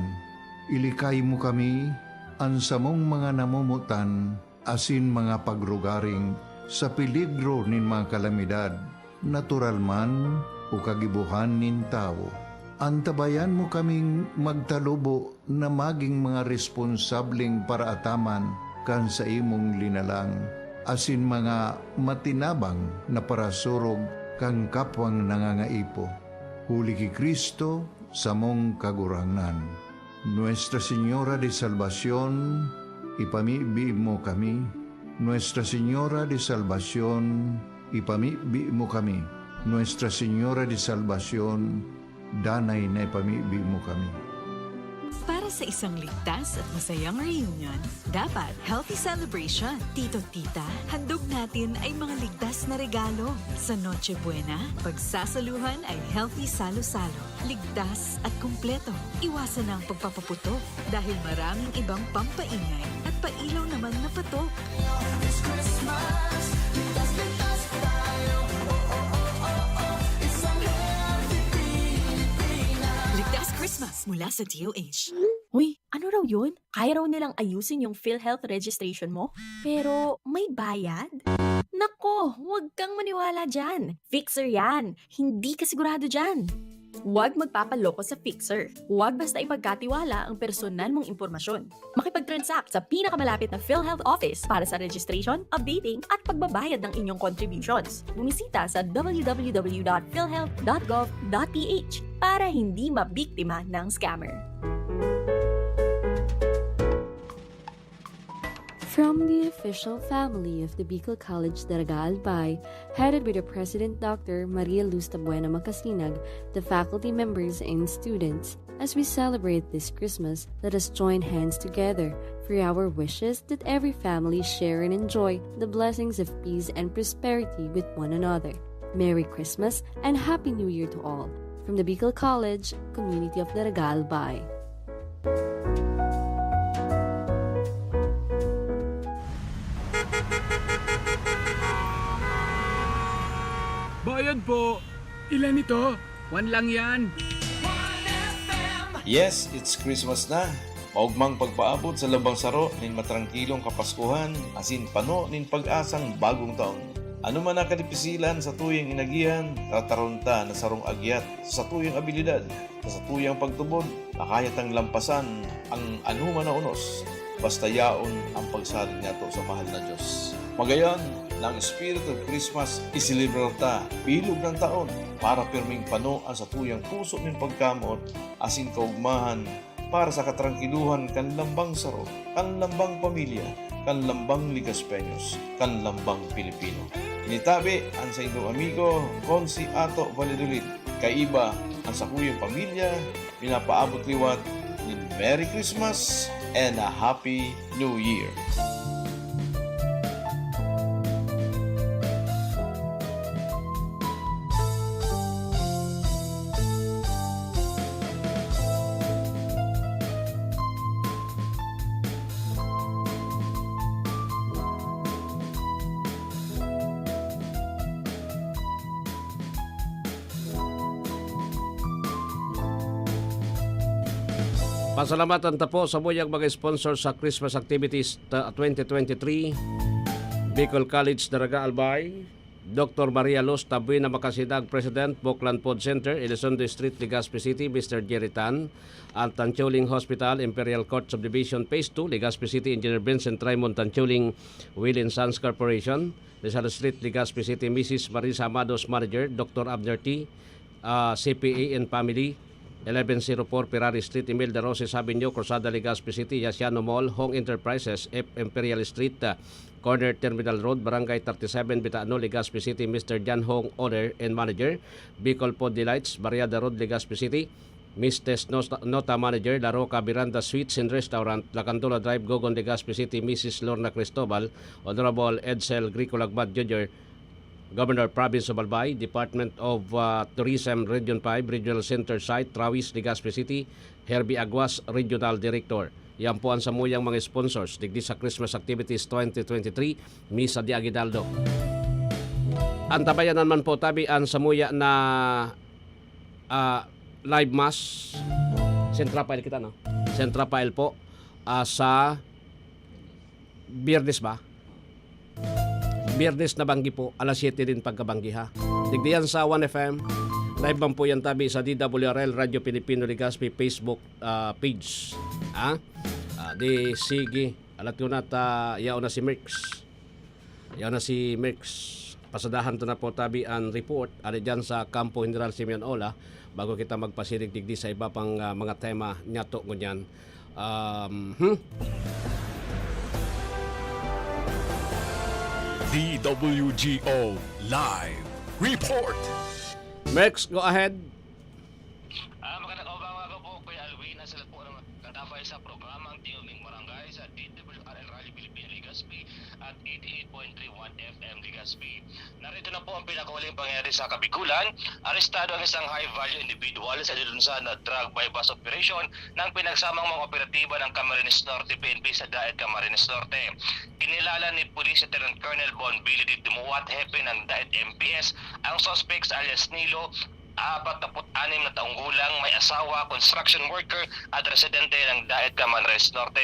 Ilikay mo kami, an samong mga namomotan, asin mga pagrugaring sa peligro nin mga kalamidad, natural man o kagibohan nin tawo. Antabayan mo kaming magtalubo na magin mga responsableng paraataman kan saimong linalang, asin mga matinabang na parasurog kan kapwang nangangaipo. Huli ki Cristo, samong Kagurangnan. Nuestra Señora de Salvacion, ipamibi mo kami. Nuestra Señora de Salvacion, ipamibi mo kami. Nuestra Señora de Salvacion, danay na ipamibi mo kami. Para sa isang ligtas at masayang reunion, dapat healthy celebration. Tito, tita, handog natin ay mga ligtas na regalo. Sa Noche Buena, pagsasaluhan ay healthy salo-salo. Ligtas at kumpleto. Iwasan na ang pagpapaputok dahil maraming ibang pampaingay at pailaw naman na patok. This Christmas, ligtas, ligtas tayo. Oh, oh, oh, oh, oh. Isang healthy Pilipinas. Ligtas Christmas mula sa D O H. Uy, ano raw yun? Kaya raw nilang ayusin yung PhilHealth registration mo? Pero may bayad? Nako, huwag kang maniwala dyan. Fixer yan. Hindi ka sigurado dyan. Huwag magpapaloko sa Fixer. Huwag basta ipagkatiwala ang personal mong impormasyon. Makipag-transact sa pinakamalapit na PhilHealth office para sa registration, updating, at pagbabayad ng inyong contributions. Bumisita sa w w w dot philhealth dot gov dot p h para hindi mabiktima ng scammer. From the official family of the Bicol College Daraga Albay, headed by the President Doctor Maria Luz Tabuena Macasinag, the faculty members and students, as we celebrate this Christmas, let us join hands together for our wishes that every family share and enjoy the blessings of peace and prosperity with one another. Merry Christmas and Happy New Year to all. From the Bicol College, Community of Daraga Albay. Bayad po. Ilan ito? One lang yan. Yes, it's Christmas na. Maogmang pagpaabot sa lambang saro nin matrangkilong Kapaskuhan asin pano nin pag-asang bagong taon. Ano man ang kadipisilan sa tuyang inagihan, tataron ta na sarong agyat sa tuyang abilidad, sa satuyang pagtubod, makaya tang lampasan ang anoman na unos, basta yaon ang pagsalig nato sa mahal na Diyos. Magayon, na ang Spirit of Christmas iselebrar ta bilog ng taon para pirming pano ang satuyang puso nin pagkamot asin kaugmahan para sa katrangkiluhan kan lambang saro, kan lambang pamilya, kan lambang Legaspeños, kan lambang Pilipino. Ini tabi an saindong amigo, Consi Ato Valladolid. Kaiba an sakuyang pamilya, minapaabot liwat nin Merry Christmas and a Happy New Year. Pasalamatan ta po samuyang mga sponsor sa Christmas activities ta twenty twenty-three, Bicol College Daraga Albay, Doctor Maria Luz Tabuena Macasinag, President, Buklan Food Center, Elizondo Street, Legazpi City, Mister Jerry Tan, at Tanchuling Hospital, Imperial Court Subdivision, Phase two, Legazpi City, Engineer Vincent Raymond Tanchuling, Will and Sons Corporation, Rizal Street, Legazpi City, Missus Marisa Amados, Manager, Doctor Abner T, ah, C P A and Family, eleven zero four Ferrari Street, Imelda Roses Avenue, Cruzada, Legazpi City, Yasiano Mall, Hong Enterprises, F Imperial Street, ah, corner Terminal Road, Barangay thirty-seven, Bitaano, Legazpi City, Mister John Hong, owner and manager, Bicol Food Delights, Barriada Road, Legazpi City, Miss Tess Nota, Nota, manager, La Roca Miranda Suites and Restaurant, Lacandola Drive, Gogon, Legazpi City, Missus Lorna Cristobal, Honorable Edsel Grico Lagmad Junior, Governor, Province of Albay, Department of, ah, Tourism, Region five, Regional Center Site, Trawis, Legazpi City, Herbie Aguas, Regional Director. Yan po ang samuyang mga sponsors digdi sa Christmas Activities twenty twenty-three, Misa de Aguinaldo. Antabayanan man po tabi ang samuya na, ah, live mass. Saint Rafael kita, no? Saint Rafael po, ah, sa Biyernes ba? Biyernes na banggi po, alas siyete din pagkabanggi, ha. Digdi yan sa One F M. Live man po yan tabi sa D W R L, Radyo Pilipino Legazpi Facebook, ah, page. Ha? Ah, di sige. Alat ko na ta, yaon na si Merx. Yaon na si Merx. Pasadahan to na po tabi ang report. Ari dyan sa Kampo General Simeon Ola. Bago kita magpasirig digdi sa iba pang, ah, mga tema niya to ngunyan. Um, hmm? D W G O Live Report. Merx, go ahead. Ah, magandang umaga po, Kuya Alwin. Nasa po Kadapay sa programang Tingog ning Barangay sa D W R L Rally Pilipinas Legazpi at eighty-eight point three one F M Legazpi. Narito na po ang pinakahuling pangyayari sa Kabigulan. Arestado ang isang high-value individual sa dinunsa na drug buy-bust operation ng pinagsamang mga operatiba ng Camarines Norte P N P sa Daet Camarines Norte. Kinilala ni Police Lieutenant Colonel Bon Billy de Tumuat, hepe ng Daet M P S, ang suspects alias Nilo, apat na put anim na taong gulang, may asawa, construction worker at residente ng Daet Camarines Norte.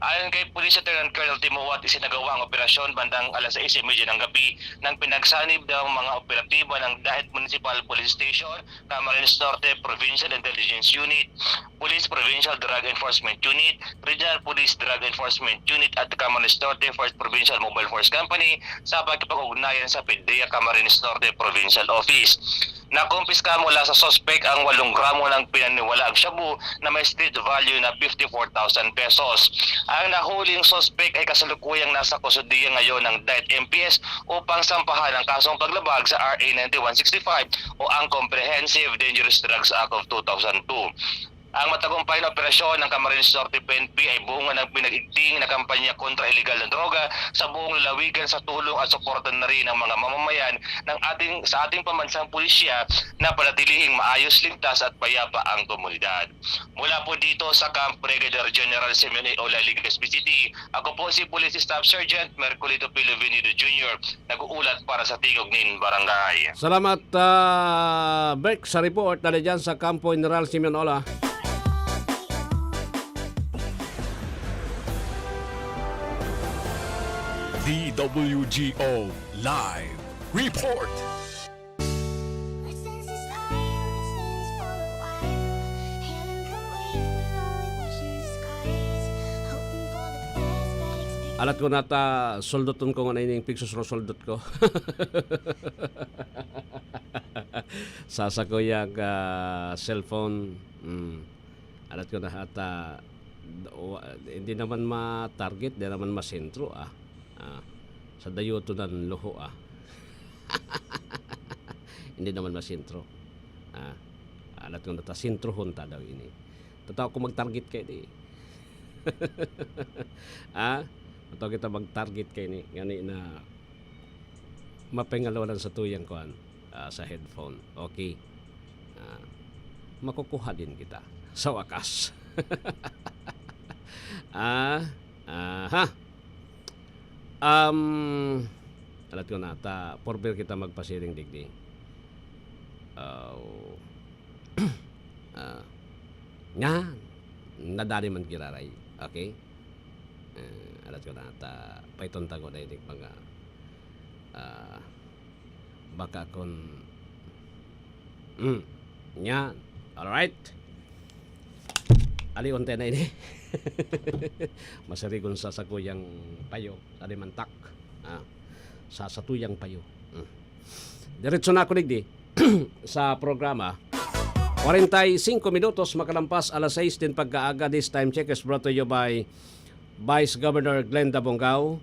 Ayon kay Police Lieutenant Colonel Timo Wat, isinagawa ang operasyon bandang alas sais y media ng gabi nang pinagsanib ng mga operatiba ng Daet Municipal Police Station, Camarines Norte Provincial Intelligence Unit, Police Provincial Drug Enforcement Unit, Regional Police Drug Enforcement Unit at Camarines Norte First Provincial Mobile Force Company sa pakikipag-ugnayan sa PDEA Camarines Norte Provincial Office. Nakumpiska mula sa suspek ang walong gramo ng pinaniwalaang shabu na may street value na fifty-four thousand pesos. Ang nahuling suspek ay kasalukuyang nasa kustodiya ngayon ng Daet M P S upang sampahan ang kasong paglabag sa R A ninety-one sixty-five o ang Comprehensive Dangerous Drugs Act of two thousand two. Ang matagumpay na operasyon ng Camarines Norte P N P ay bunga ng pinag-igting na kampanya kontra iligal na droga sa buong lalawigan, sa tulong at suporta na rin ng mga mamamayan ng ating, sa ating pambansang pulisya, na panatilihing maayos, ligtas at payapa ang komunidad. Mula po dito sa Camp Brigadier General Simeon A. Olay, Legazpi City, ako po si Police Staff Sergeant Merculito Pilovinido Junior, nag-uulat para sa Tingog nin Barangay. Salamat, ah, Berk, sa report na dyan sa Kampo General Simeon Ola. D W G O Live Report. Alat ko nata, soldoton ko nga na ining pigsusurosoldot ko. Sa sakuyang, ah, cellphone. Mm. Alat ko na ata, wa-, hindi naman ma-target, di naman masentro, ah. Ah, sa dayoto nan luho, ah. Hindi naman masentro. Ah, alat ko nata, sentrohon ta daw ini. Tataw ko mag-target kay di. Ah, tataw kita mag-target kay ni, ngani na mapengalolan sa tuyang kuan, ah, sa headphone. Okay. Ah, makukuha din kita sa wakas. Ah, aha. Um, alat ko na, ta, forever kita magpasiring digdi. Oh. Ah, nyan. Nadali man giraray. Okay? Eh, alat ko na, ta, paiton ta ko na ining mga, ah, baka kun, mm, nyan. Alright. Alion tayo na ini. Masirigon sa sakuyang payo, sa alimantak. Ah, sa satuyang payo. Mm. Diretso na ako digdi sa programa. Kwarenta y singko minutos makalampas alas sais din pagkaaga. This time check is brought to you by Vice Governor Glenda Bongao.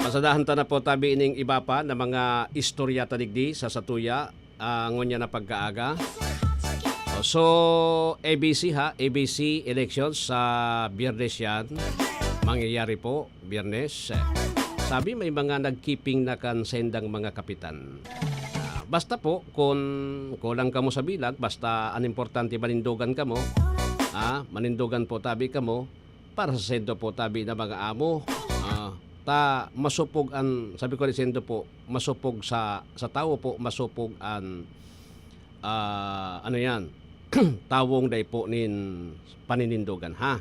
Pasadahan ta na po tabi ining iba pa na mga istorya ta digdi sa satuya, ah, ngunyan na pagkaaga. So, A B C ha, A B C elections sa Biyernes yan. Mangyayari po, Biyernes. Sabi may mga nagkeeping na kan saindang mga kapitan. Ah, basta po, kung kulang kamo sa bilang, basta ang importante manindogan kamo, ah, manindogan po tabi kamo, para sa saindo po tabi na mga amo. Ah, ta masupog an, sabi ko ni saindo po, masupog sa, sa tawo po, masupog an, ah, ano yan, tawong dai po nin paninindogan, ha?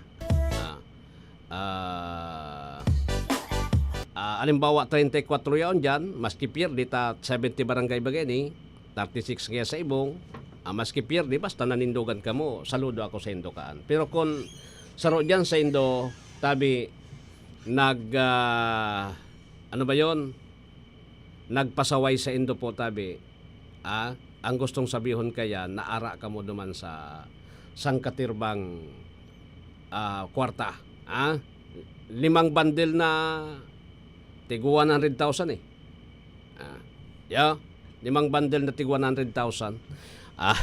Ah, ah, ah, alimbawa, treinta y cuatro yaon dyan, maski pierde ta seventy barangay bagay ni, thirty-six kaya sa ibong, ah, maski pierde, basta nanindogan kamo, saludo ako saindo kaan. Pero kun saro diyan saindo, tabi, nag, ah, ano ba yon? Nagpasaway saindo po, tabi. Ah, ang gustong sabihon kaya, naara kamo duman sa sangkatirbang, ah, kwarta. Ah, limang bandel na tig one hundred thousand eh. Ah, yeah. Limang bandel na tig one hundred thousand. Ah,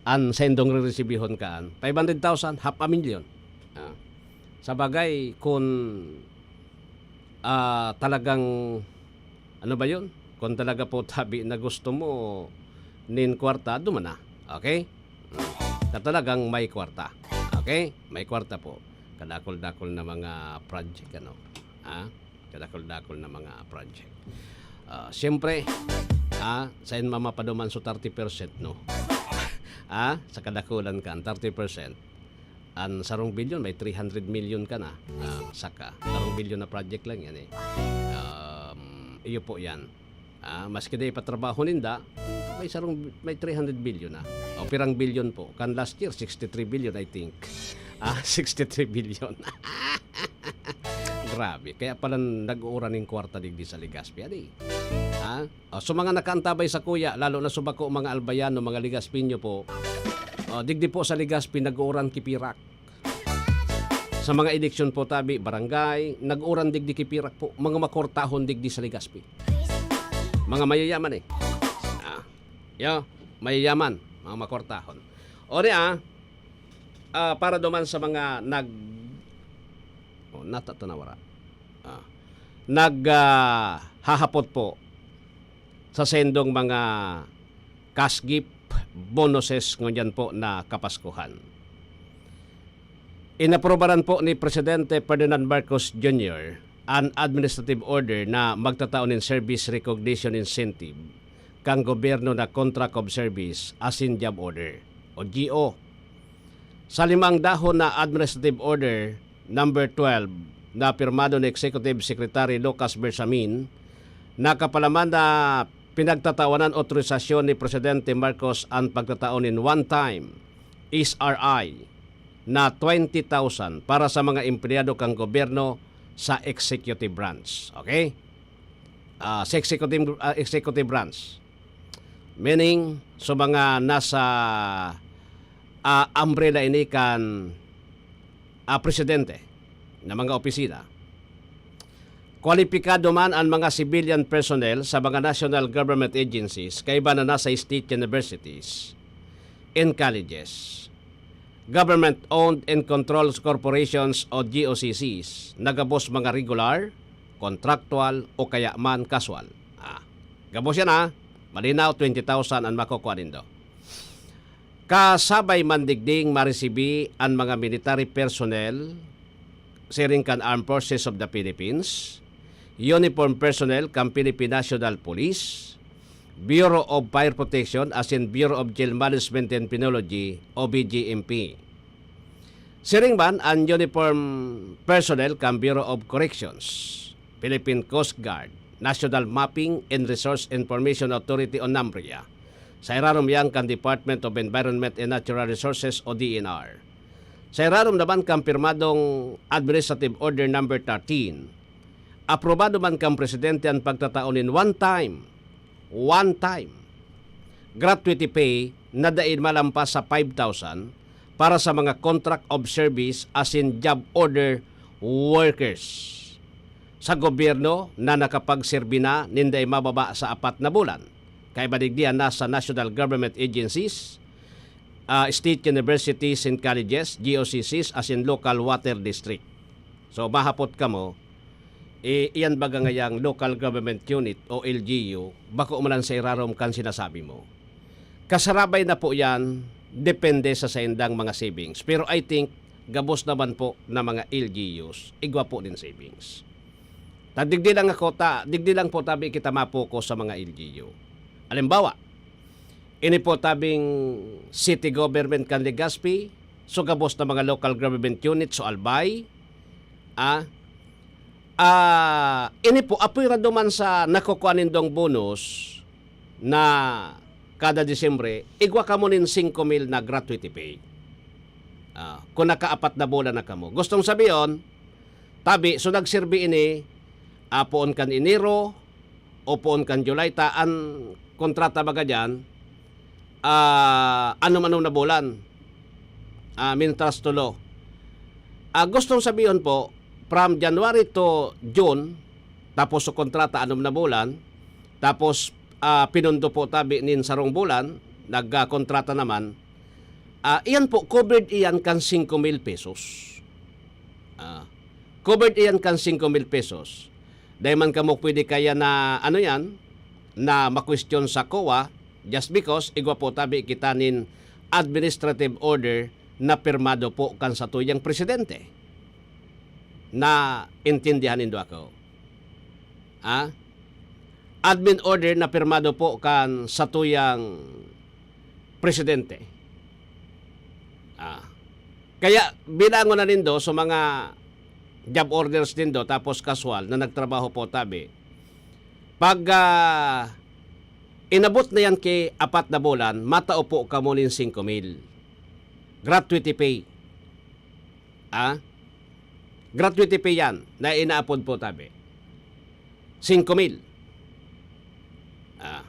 an saindong reresibihon kaan, five hundred thousand, half a million. Ah, sa bagay, kun, ah, talagang, ano ba yun? Kun talaga po tabi na gusto mo nin kwarta, duman na. Okay? Mm. Na talagang may kwarta. Okay? May kwarta po. Kadakol-dakol na mga project, ano? Ah? Kadakol-dakol na mga project. Ah, siyempre, ah, sain mamapaduman so thirty percent, no? Ah, sa kadakulan kan, thirty percent. An sarong bilyon, may three hundred million ka na. Ah, saka, sarong bilyon na project lang yan, eh. Um, iyo po yan. Ah, maski na ipatrabaho ninda, may sarong, may three hundred billion na. O, pirang bilyon po? Kan last year, sixty-three billion, I think. Ah, sixty-three billion. Grabe. Kaya pala nag-uuran nin kwarta digdi sa Legazpi, adi. Ha? O, so mga nakaantabay sa kuya, lalo na sa bako, mga Albayano, mga Legazpino po. O, digdi po sa Legazpi, nag-uuran ki pirak. Sa mga eleksyon po tabi, barangay, nag-uuran digdi ki pirak po, mga makwartahon digdi sa Legazpi. Mga mayayaman eh. Ah, yo, mayayaman, mga makwartahon. O niya, ah, para duman sa mga nag-, oh, nata-, tanawara. Ah, nag, ah, hahapot po sa sendong mga cash gift, bonuses ngunyan po na Kapaskuhan. Inaprobaran po ni Presidente Ferdinand Marcos Junior an administrative order na magtatao nin service recognition incentive kan gobyerno na contract of service asin job order o G O. Sa limang dahon na administrative order number twelve na pirmado ni Executive Secretary Lucas Bersamin, nakapalaman na pinagtatawanan otorisasyon ni Presidente Marcos an pagtatao nin one-time S R I na twenty thousand para sa mga empleyado kan gobyerno sa executive branch. Okay? Ah, sa executive, ah, executive branch. Meaning, sa mga nasa, ah, umbrella ini kan, ah, presidente na mga opisina. Kwalipikado man an mga civilian personnel sa mga national government agencies kaiba na nasa state universities and colleges, government-owned and controlled corporations o G O C Cs na gabos mga regular, contractual o kaya man casual. Ah, gabos yan, ha? Malinaw, twenty thousand an makukua nindo. Kasabay man digding maresibi an mga military personnel siring kan Armed Forces of the Philippines, uniform personnel kan Philippine National Police, Bureau of Fire Protection asin Bureau of Jail Management and Penology o B J M P. Siring man an uniform personnel kan Bureau of Corrections, Philippine Coast Guard, National Mapping and Resource Information Authority o NAMRIA, sa irarom iyan kan Department of Environment and Natural Resources o D E N R. Sa irarom naman kan pirmadong Administrative Order Number thirteen, aprobado man kan Presidente an pagtatao nin one-time, one-time, gratuity pay na dai malampas sa five thousand para sa mga contract of service asin job order workers sa gobyerno na nakapagserbi na nin dai mababa sa apat na bulan. Kaiba digdi an nasa national government agencies, ah, state universities and colleges, G O C Cs, asin local water district. So, mahapot kamo, eh, iyan baga ngayang local government unit o L G U, bako man sa irarom kan sinasabi mo. Kasarabay na po yan, depende sa saindang mga savings. Pero I think, gabos naman po na mga L G Us, igwa po din savings. Ta digdi lang ako, ta, digdi lang po tabi kita ma-focus sa mga L G U. Halimbawa, ini po tabing city government kan Legazpi, so gabos na mga local government unit, so Albay, ah, ah, ini po, apwera duman sa nakukuha nindong bonus na kada Disyembre, igwa kamo nin singko mil na gratuity pay. Ah, kung nakaapat na bulan na kamo. Gustong sabihin, tabi, so nagserbi ini, ah, poon kan Enero, o poon kan July, ta an kontrata baga diyan, ah, anom-anom na bulan. Ah, mintras tulo. Ah, gustong sabihon po, from January to June, tapos so kontrata anom na bulan, tapos, ah, pinundo po tabi nin sarong bulan, nagkakontrata naman, Ah, iyan po, covered iyan kan singko mil pesos. Ah, covered iyan kan singko mil pesos. Dai man kamo pwede kaya na, ano yan, na makwestiyon sa COA just because igwa po tabi kita nin administrative order na pirmado po kan satuyang presidente. Naintindihan nindo ako? Ah? Admin order na pirmado po kan satuyang presidente. Ah. Kaya bilangon na nindo sa mga job orders nindo tapos kaswal na nagtrabaho po tabi. Pag, ah, inabot na yan ki apat na bulan, matao po kamo nin singko mil. Gratuity pay. Ah? Gratuity pay yan na inaapod po tabi. Singko mil. Ah.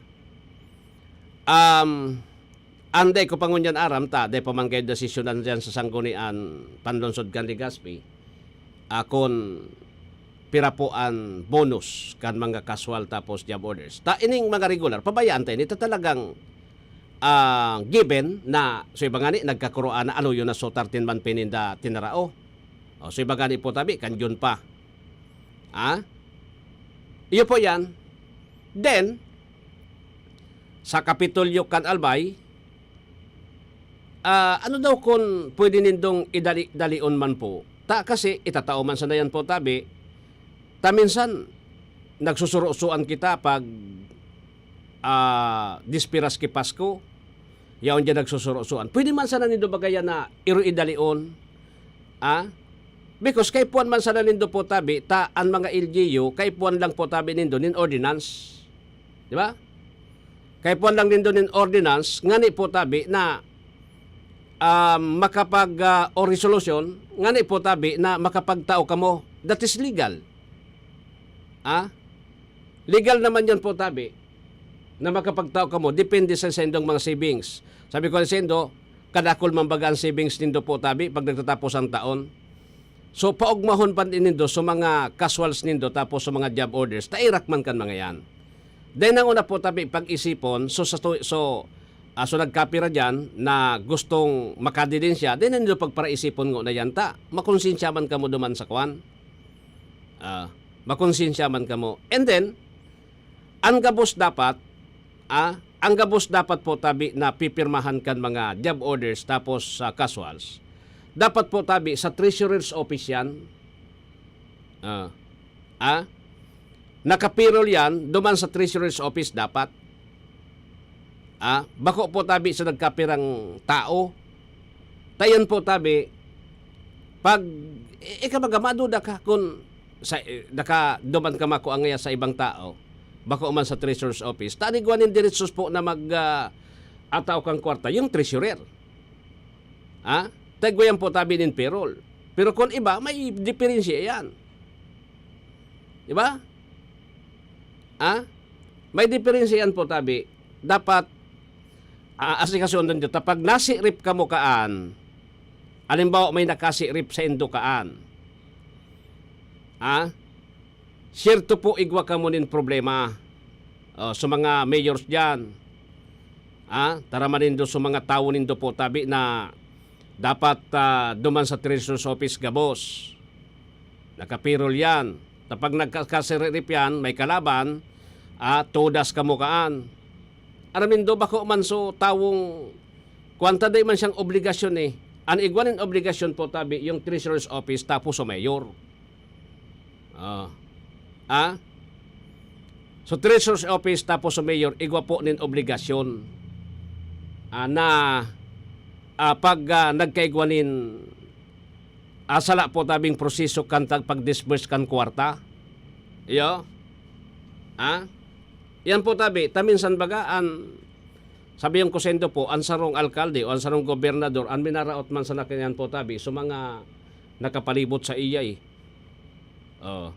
Um, anday ko pa ngunyan aram ta, dai pa man kayo desisyonan dyan sa Sanggunian Panlungsod kan Legazpi, ah, kun pira po an bonus kan mga kaswal tapos job orders. Ta ining mga regular, pabayaan tayo nito talagang, ah, given na so iba ngani nagkakuroan na aloyo na so thirteen man pininda tinarao. O so iba ngani po tabi, kan June pa. Ah? Iyo po yan. Then, sa Kapitolyo kan Albay, ah, ano daw kun pwede nindong idali-dalion man po? Ta kasi itatao man sana yan po tabi. Ta minsan, nagsusurosuan kita pag, ah, dispiras ki Pasko. Yaon diyan nagsusurosuan. Pwede man sana nindo bagayan na iro idalion. Ah? Because kaipuhan man sana nindo po tabi, ta an mga L G U, kaipuhan lang po tabi nindo nin ordinance. Di ba? Kaipuhan lang nindo nin ordinance, ngani po tabi na, ah, makapag, ah, o resolusyon, ngani po tabi na makapagtao kamo. That is legal. Ah? Legal naman yan po tabi na makapagtao kamo. Depende sa sendong mga savings. Sabi ko sa sendo, kadakol man baga ang savings nindo po tabi pag nagtatapos ang taon. So, paugmahon pa din nindo sa mga casuals nindo tapos sa mga job orders. Tairak man kan mga yan. Then, ang una po tabi, pag-isipon, so, sa tu- so, ah, so nagkapira dyan na gustong makadilin siya, then nindo pagparaisipon ngo na yan ta. Makonsensya man kamo duman sa kwan. Ah, makonsensya man kamo. And then, ang gabos dapat, ah, ang gabos dapat po tabi na pipirmahan kan mga job orders tapos sa casuals. Dapat po tabi sa treasurer's office yan. Ah, ah, nakapirol yan, duman sa treasurer's office dapat. Ah, bako po tabi sa nagkapirang tao. Tayon po tabi, pag, i- ika baga, maduda ka kun sa, eh, naka, duman ka makua ngaya sa ibang tao, bako man sa treasurer's office, ta an igwa nin diretsos po na mag, ah, atao kang kwarta, yung treasurer. Ha? Tagwayan po tabi nin payroll. Pero kun iba, may diferensya yan. Di ba? Ha? May diferensya yan po tabi. Dapat, ah, asikasuon din dito. Pag nasirip kamo kaan, halimbawa may nakasirip sa indo kaan. Ha? Siyerto po, igwa kamo nin problema. Oh, sa mga mayors diyan. Ah, taraman nindo sa mga tawo nindo po tabi na dapat, ah, duman sa treasurer's office gabos. Nakapirol yan. Tapag nagkakasirip yan, may kalaban, ah, todas kamo kaan. Aram nindo, bako man so tawong, kwanta, dai man siyang obligasyon eh. An igwa nin obligasyon po tabi, yung treasurer's office, tapos sa mayor. Ah. Ah? So, treasurer's office tapos sa mayor, igwa po nin obligasyon, ah, na, ah, pag, ah, nagkaigwa nin, ah, sala po tabing proseso kan tag pag-disburse kan kwarta. Iyo? Ah? Yan po tabi, ta minsan baga, an, sabi yung kusendo po, an sarong alkalde o an sarong gobernador, an minaraot man sana kanyan po tabi, so mga nakapalibot sa iya eh. Oh.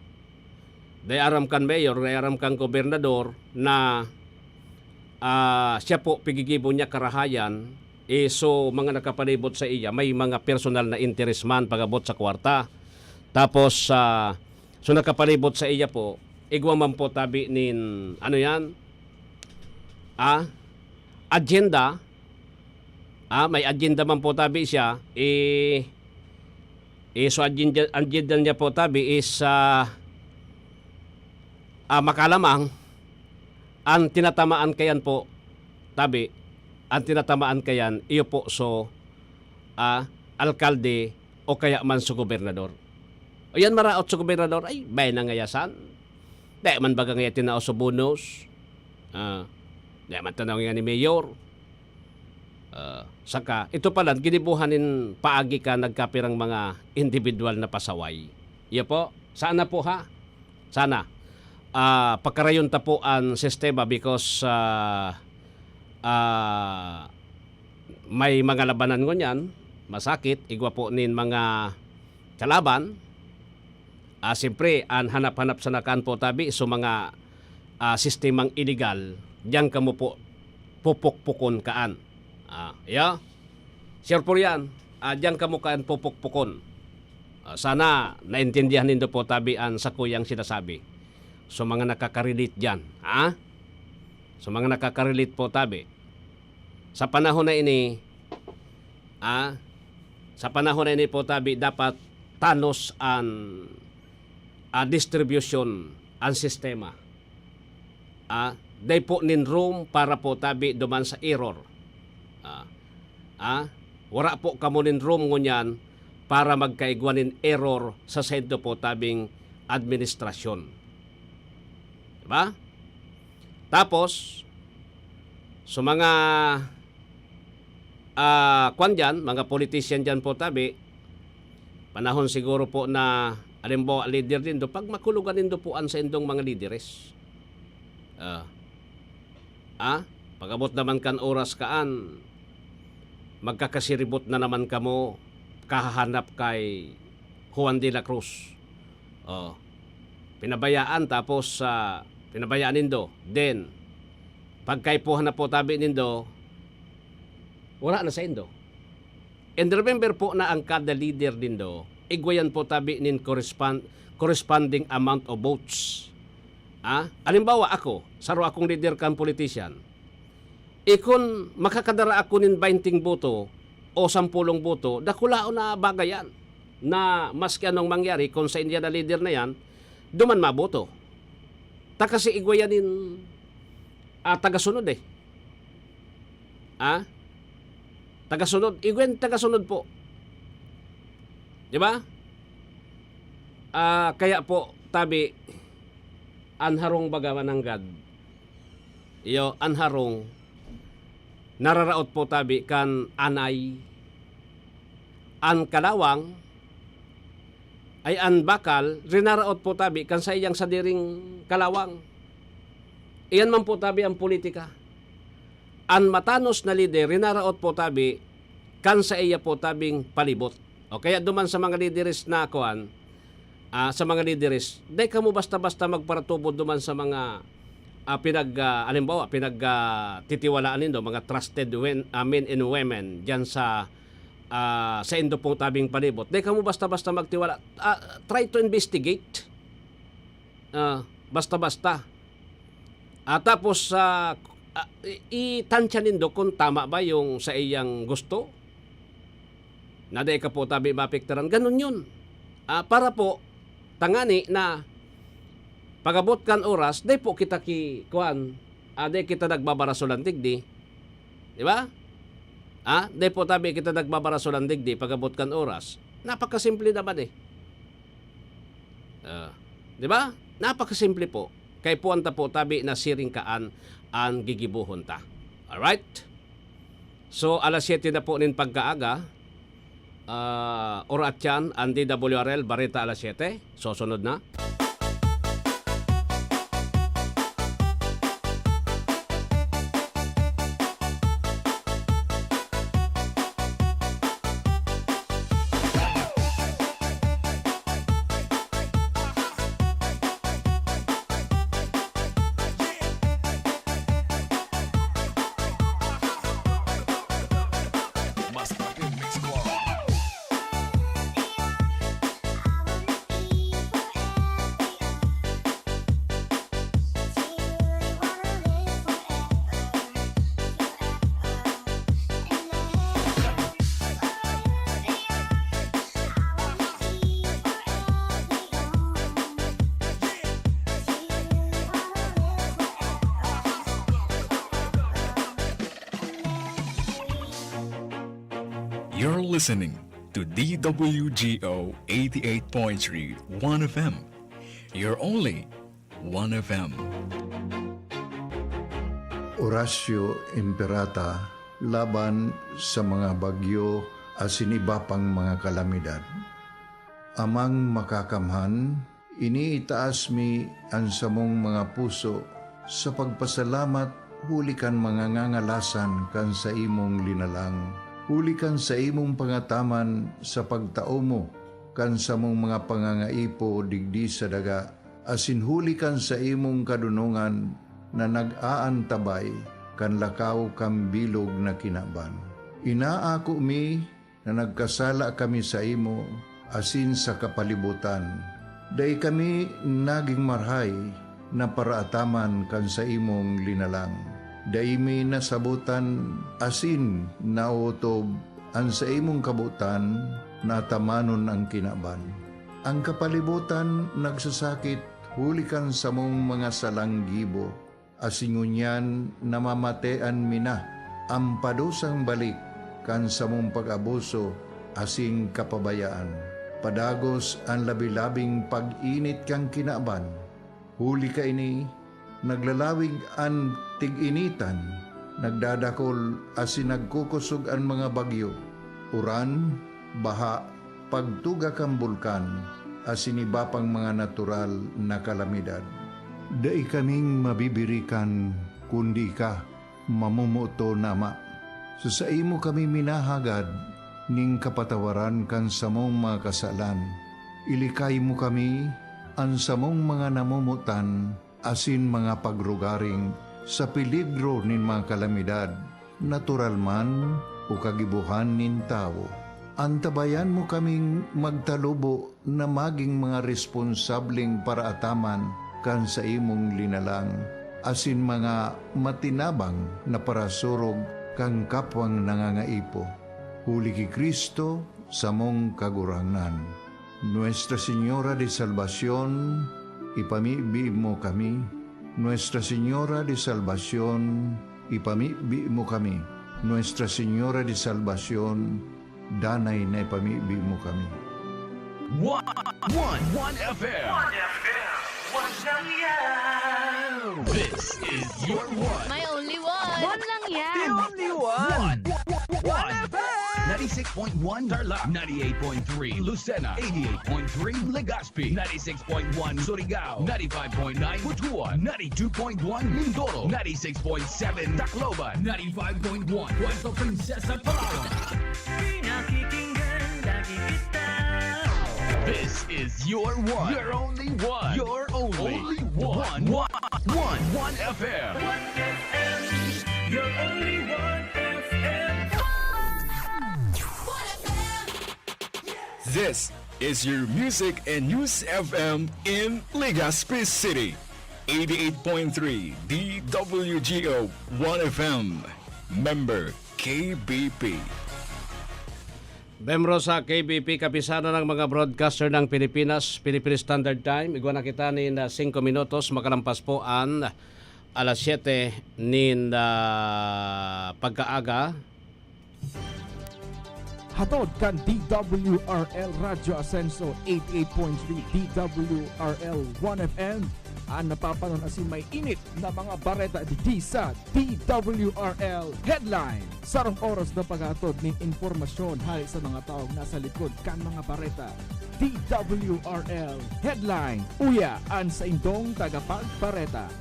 Dai aram kan mayor, dai aram kan gobernador na, ah, siya po pigigibo niya karahayan, eh, so mga nakapalibot sa iya, may mga personal na interes man pag-abot sa kwarta. Tapos, ah, so nakapalibot sa iya po, igwa man po tabi nin, ano yan? Ah? Agenda, Ah, may agenda man po tabi siya, eh, eh, so agenda, agenda niya po tabi is, ah, ah, makalamang ang tinatamaan kayan po tabi, ang tinatamaan kayan iyo po so, ah, alkalde o kaya man so gobernador. O yan maraot sa gobernador, ay, bay na ngaya san? Di man baga ngaya tinao sa bonus. Ah, di man tanaw nga ni mayor. Ah, saka, ito pala, ginibuhan nin paagi ka nagkapirang mga individual na pasaway. Iya po, sana po ha? Sana. Ah, pagkarayon ta po ang sistema because, ah, ah, may mga labanan ngunyan, masakit, igwa po nin mga kalaban. Ah, siyempre, an hanap-hanap sana kaan po tabi so mga, ah, sistemang iligal, diyan kamo po pupukpukon kaan. Ah, yeah. Sure po yan, ah, diyan kamo kaan pupukpukon. Ah, sana naintindihan nindo po tabi an sakuyang sinasabi. So, mga nakaka-relate diyan, ha? So, mga nakaka-relate po tabi. Sa panahon na ini, ah, sa panahon na ini po tabi, dapat tanos an, ah, distribution, an sistema. Ah, dai po nin room para po tabi duman sa error. Ah, ah, wara po kamo nin room ngunyan para magkaigwa nin error sa saindo po tabing administrasyon. Diba? Tapos, sa mga, ah, kwan diyan, mga politician diyan po tabi, panahon siguro po na, halimbawa, leader nindo, pagmakulogan nindo po an saindong mga lideres. Ah. Ah, pag-abot naman kan oras kaan, magkakasiribot na naman kamo kahahanap kay Juan de la Cruz. Oh. Pinabayaan tapos, ah, pinabayaan nindo. Then, pagkaipuhan na po tabi nindo, wala na saindo. And remember po na ang kada leader nindo, igwa yan po tabi nin correspond-, corresponding amount of votes. Ah, halimbawa ako, saro akong leader kan politician. Ikon makakadara ako nin baynting boto o sampolong boto, dakulaon na bagay yan. Na maski anong mangyari, kung sa India na leader na yan, duman maboto. Ta kasi igwa yan nin, ah, tagasunod eh. Ah? Tagasunod. Igwa yan tagasunod po. Di ba? Ah, kaya po, tabi, an harong baga mananggad. Iyo, an harong, nararaot po tabi kan anay. An kalawang, ay an bakal, rinaraot po tabi kan saiyang sadiring kalawang. Iyan man po tabi ang politika. An matanos na lider, rinaraot po tabi kan saiya po tabing palibot. O kaya duman sa mga lideres na kuan, ah, sa mga lideres, dai kamo basta-basta magparatubod duman sa mga, ah, pinag, ah, halimbawa, pinag, ah, titiwalaan nindo, mga trusted wen-, ah, men and women diyan sa, ah, saindo pong tabing palibot. Dai kamo basta-basta magtiwala. Ah, try to investigate. Ah, basta-basta. Ah, tapos, ah, ah, i-, itansya nindo kung tama ba yung sa iyang gusto. Na dai ka po tabi maapektaran. Ganun yun. Ah, para po, tangani na pag-abot kan oras, dai po kita ki-, kuwan, ah, dai kita nagbabarasolan digdi. Di ba? Ah, dai po tabi kita nagbabarasolan digdi pag-abot kan oras. Napakasimple naman eh. Ah, di ba? Napakasimple po. Kaipuhan ta po tabi na siring kaan an gigibohon ta. Alright? So, alas siyete na po nin pagkaaga. Ah, oratyan, an D W R L, Bareta alas siyete. Susunod na. You're listening to D W G O eighty-eight point three One F M. You're only One F M. Orasyo Imperata laban sa mga bagyo asin iba pang mga kalamidad. Amang Makakamhan, iniitaas mi an samong mga puso sa pagpasalamat huli kan mga ngangalasan kan saimong linalang, huli kan saimong pangataman sa pagtao mo kan samong mga pangangaipo digdi sa daga, asin huli kan saimong kadonongan na nag-aantabay kan lakaw kan bilog na kinaban. Inaako mi na nagkasala kami saimo asin sa kapalibotan. Dai kami nagin marahay na paraataman kan saimong linalang. Dai mi nasabotan asin naotob an saimong kabotan na atamanon an kinaban. An kapalibotan nagsasakit huli kan samong mga salang gibo, asin ngunyan namamatean mi na an padusang balik kan samong pag-abuso asin kapabayaan. Padagos an labi-labing pag-init kan kinaban. Huli kaini, naglalawig an tig-initan, nagdadakol asin nagkukosog an mga bagyo, uran, baha, pagtuga kan bulkan, asin iba pang mga natural na kalamidad. Dai kaming mabibirikan kun di ka, mamomoton na Ama. Sa saimo kami minahagad nin kapatawaran kan samong mga kasalan. Ilikay mo kami, an samong mga namomotan, asin mga pagrugaring sa peligro nin mga kalamidad, natural man o kagibohan nin tawo. Antabayan mo kaming magtalubo na magin mga responsableng paraataman kan saimong linalang, asin mga matinabang na parasurog kan kapwang nangangaipo. Huli ki Cristo, samong Kagurangnan. Nuestra Señora de Salvacion, ipamibi mo kami. Nuestra Señora de Salvacion, ipamibi mo kami. Nuestra Señora de Salvacion, danay na ipamibi mo kami. One, one, one F M. One F M. One lang yan. This is your one. My only one. One lang yan. The only one. One, one, one F M. Ninety-six point one Tarlac, ninety-eight point three Lucena, eighty-eight point three Legazpi, ninety-six point one Surigao, ninety-five point nine Butuan, ninety-two point one Mindoro, ninety-six point seven Tacloban, ninety-five point one Puerto Princesa, Palawan. Pinakikinggan lagi kita. This is your one. Your only one. Your only Only one. One. One. One F M. One F M. Your only One F M. This is your music and news F M in Legazpi City. Eighty-eight point three D W G O One F M. Member K B P. Membro sa K B P, Kapisanan ng mga Broadcaster ng Pilipinas, Philippine Standard Time. Igwa na kita nin, ah, singko minutos, makalampas po an alas siyete nin, ah, pagkaaga. Hatod kan D W R L Radyo Asenso, eighty-eight point three D W R L One F M, an napapanon asin may init na mga bareta digdi sa D W R L Headline. Sarong oras na paghatod nin impormasyon hale sa mga tawong nasa likod kan mga bareta. D W R L Headline. Uya an saindong tagapagbareta.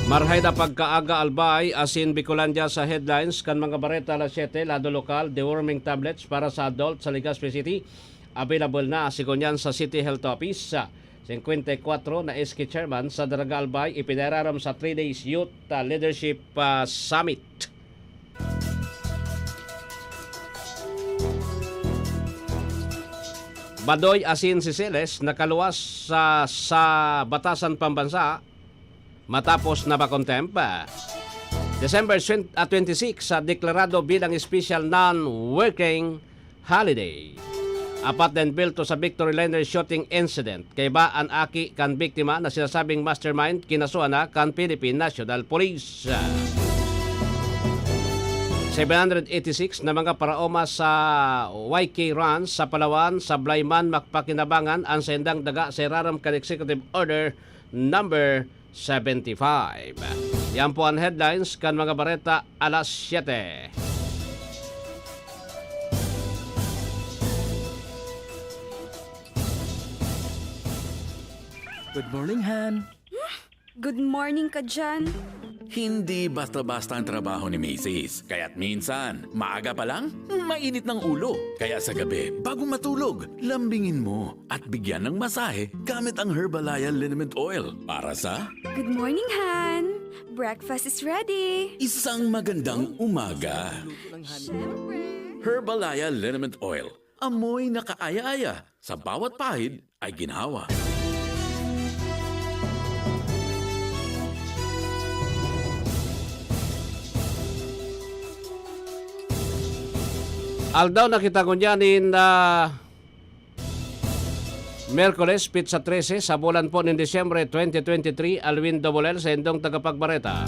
Marhay na pagkaaga, Albay, asin Bicolandia sa headlines kan mga bareta alas siyete, lado lokal, deworming tablets para sa adult sa Legazpi City, available na, sigon yan sa City Health Office. Singkwenta y kwatro na S K chairman sa Daraga Albay, ipinararam sa three days Youth, ah, Leadership, ah, Summit. Badoy asin Seychelles nakaluwas sa, sa batasan pambansa matapos na makontempt. December twenty, ah, twenty-six, ah, deklarado bilang special non-working holiday. Apat na embelto sa Victory Liner shooting incident. Kaiba an aki kan biktima na sinasabing mastermind, kinasuhan na kan Philippine National Police. seven hundred eighty-six na mga paraoma sa Y K Ranch sa Palawan, sablay man mapakinabangan an saindang daga sa irarom kan Executive Order Number seventy-five. Yan po ang headlines kan mga bareta alas siyete. Good morning, Han. Good morning ka dyan. Hindi basta-basta ang trabaho ni Misis. Kaya't minsan, maaga pa lang, mainit ng ulo. Kaya sa gabi, bago matulog, lambingin mo at bigyan ng masahe gamit ang Herbalaya Liniment Oil para sa Good morning, Han. Breakfast is ready. Isang magandang umaga. Siyempre. Herbalaya Liniment Oil. Amoy na kaaya-aya. Sa bawat pahid ay ginhawa. Aldaw na kita ngunyan nin ah, Miyerkules, petsa trese sa bulan po nin Disyembre twenty twenty-three, Alwin Dobol L, saindong tagapagbareta.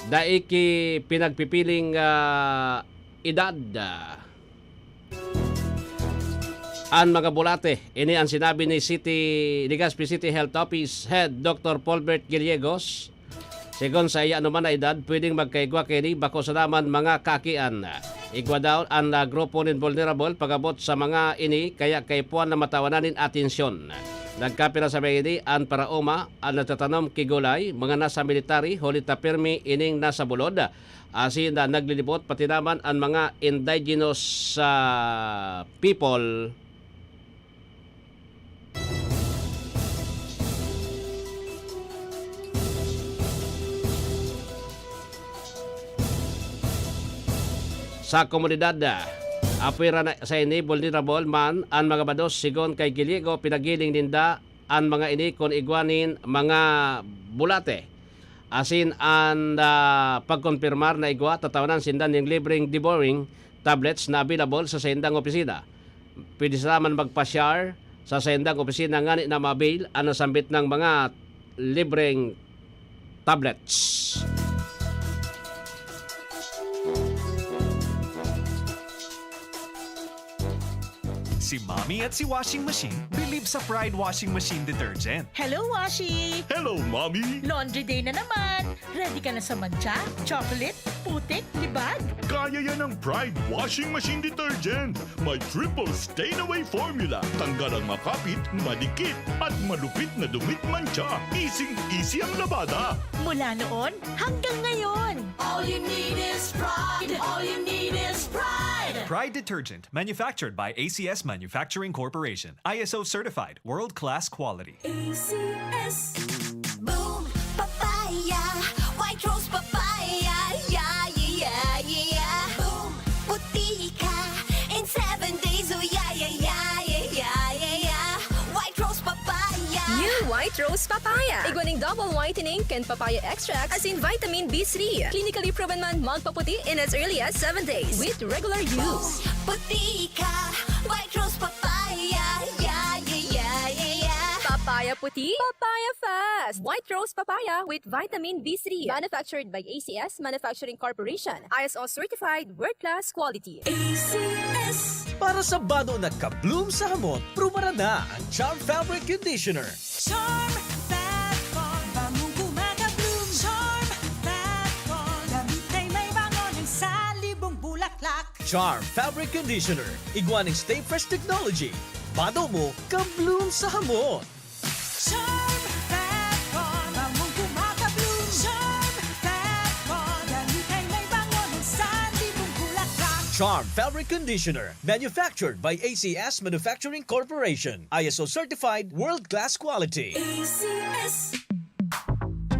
Dai ki pinagpipiling ah, edad. An mga bulate, ini an sinabi ni City, Legazpi City Health Office Head Doktor Paulbert Gallegos. Sigon sa iya anoman na edad, pwedeng magkaigwa kaini bako sana man mga kaakian. Igwa daw an ah, grupo nin vulnerable pag-abot sa mga ini kaya kaipuhan na matawanan nin atensyon. Nagkapira sa mga ini an paraoma, an nagtatanom ki gulay, mga nasa military, huli ta pirmi ining nasa bulod, asin na naglilibot pati naman an mga indigenous ah, people. Sa komunidad, apwera na sa ini, vulnerable man an mga bados. Sigon kay Giliego, pinagiling ninda an mga ini kun igwa nin mga bulate. Asin an ah, pagkonpirmar na igwa, tatawanan sinda nin libreng deboring tablets na available sa saindang opisina. Pwede sila man magpasyar sa saindang opisina ngani na ma-avail an nasambit nang mga libreng tablets. Si Mommy at si Washing Machine bilib sa Pride Washing Machine Detergent. Hello, Washi! Hello, Mommy! Laundry day na naman! Ready ka na sa mantsa, chocolate, putik, libag? Kaya yan ng Pride Washing Machine Detergent. May triple stain away formula. Tanggal ang makapit, madikit, at malupit na dumit mantsa. Easing-easy ang labada. Mula noon hanggang ngayon. All you need is pride. All you need is pride. Pride Detergent, manufactured by A C S Manufacturing Corporation. I S O certified, world-class quality. A C S. Boom Papaya. White Rose Papaya. Yeah, yeah, yeah, yeah. Boom Puti ka in seven days. Oh, yeah, yeah, yeah, yeah, yeah, yeah, yeah. White Rose Papaya. New White Rose Papaya. Igwa ning double whitening kan papaya extract asin vitamin B three. Clinically proven man magpaputi in as early as seven days with regular use. Puti ka. White Rose Papaya. Yeah, yeah, yeah, yeah, yeah. Papaya puti, papaya fast. White Rose Papaya with vitamin B three. Manufactured by A C S Manufacturing Corporation. I S O certified, world-class quality. A C S. Para sa bado na ka-bloom sa hamot, prubaran na ang Charm Fabric Conditioner. Charm Fat Ball, bangong kumakabloom. Charm Fat Ball, damit ay may bango ng salibong bulaklak. Charm Fabric Conditioner, igwa ning Stay Fresh Technology. Bado mo, ka-bloom sa hamot. Charm Fat Ball, bangong kumakabloom. Charm Fat Ball, damit ay may bango ng salibong bulaklak. Charm Fabric Conditioner, manufactured by A C S Manufacturing Corporation. I S O certified, world-class quality. A C S.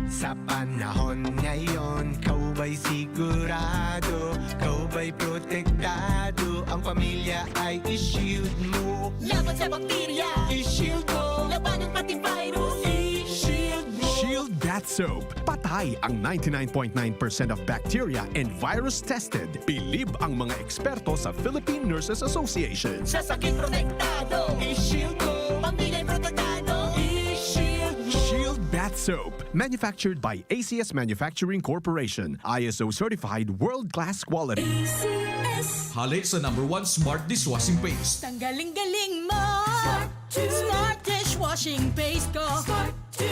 Sa panahon ngayon, ikaw ba'y sigurado? Ikaw ba'y protektado? Ang pamilya ay i-shield mo. Laban sa bakterya, i-shield mo. Labanan pati virus, i-shield mo. Shield Bath Soap. Patay ang ninety-nine point nine percent of bacteria and virus tested. Bilib ang mga eksperto sa Philippine Nurses Association. Sa sakit protektado, i-shield mo. Pamilya protektado, i-shield mo. Shield Bath Soap, manufactured by A C S Manufacturing Corporation, I S O certified world-class quality. A C S. Hale sa number one smart dishwashing paste. Tanggaling-galing mo. Smart to. Smart dishwashing paste ko. Smart to.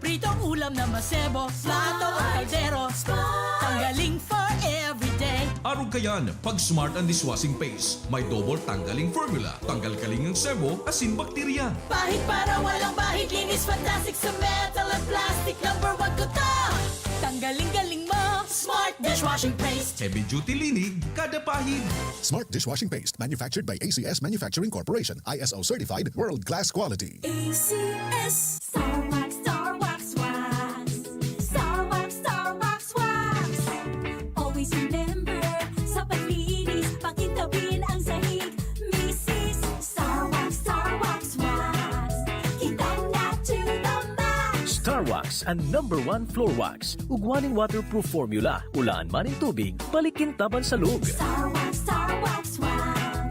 Pritong ulam na masebo, plato o kaldero. Smart. Tanggaling for everyday. Arog kayan, pag Smart ang dishwashing paste, may double tanggaling formula. Tanggal kaling ang sebo, asin bakterya. Pahid para walang bahid, linis fantastic sa metal at plastic. Number one ko to. Tanggaling-galing mo, Smart dishwashing paste. Heavy duty linig, kada pahid. Smart dishwashing paste, manufactured by A C S Manufacturing Corporation, I S O certified, world-class quality. A C S. Star Wax, Star Wax, Wax. Star Wax, Star Wax, Wax. Always remember, sa paglinis, pakintabin ang sahig. Misis, Star Wax, Star Wax, Wax. Kintab na to the max. Star Wax, ang number one floor wax. Ugwa ning waterproof formula, ulaan man nin tubig, balik kintab an salog. Star Wax, Star Wax, Wax.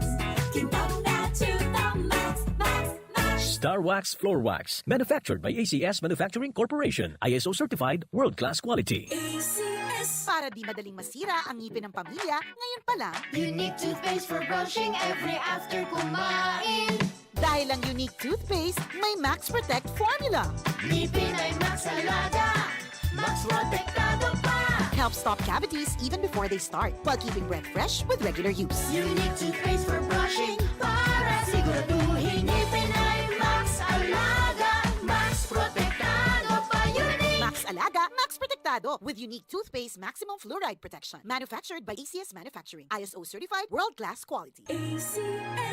Kintab na to the max, max, max. Star Wax Floor Wax, manufactured by A C S Manufacturing Corporation, I S O certified, world-class quality. A C S. Para di madaling masira ang ngipin ng pamilya, ngayon pa lang. Unique toothpaste for brushing every after kumain. Dahil ang Unique Toothpaste may Max Protect Formula. Ngipin ay Max Alaga, Max Protektado pa. Helps stop cavities even before they start, while keeping breath fresh with regular use. Unique Toothpaste for brushing para siguraduhin ngipin ay Max Alaga, Max Protektado pa. Unique. Max Alaga, Max Protektado with Unique Toothpaste Maximum Fluoride Protection. Manufactured by A C S Manufacturing. I S O certified, world-class quality. A C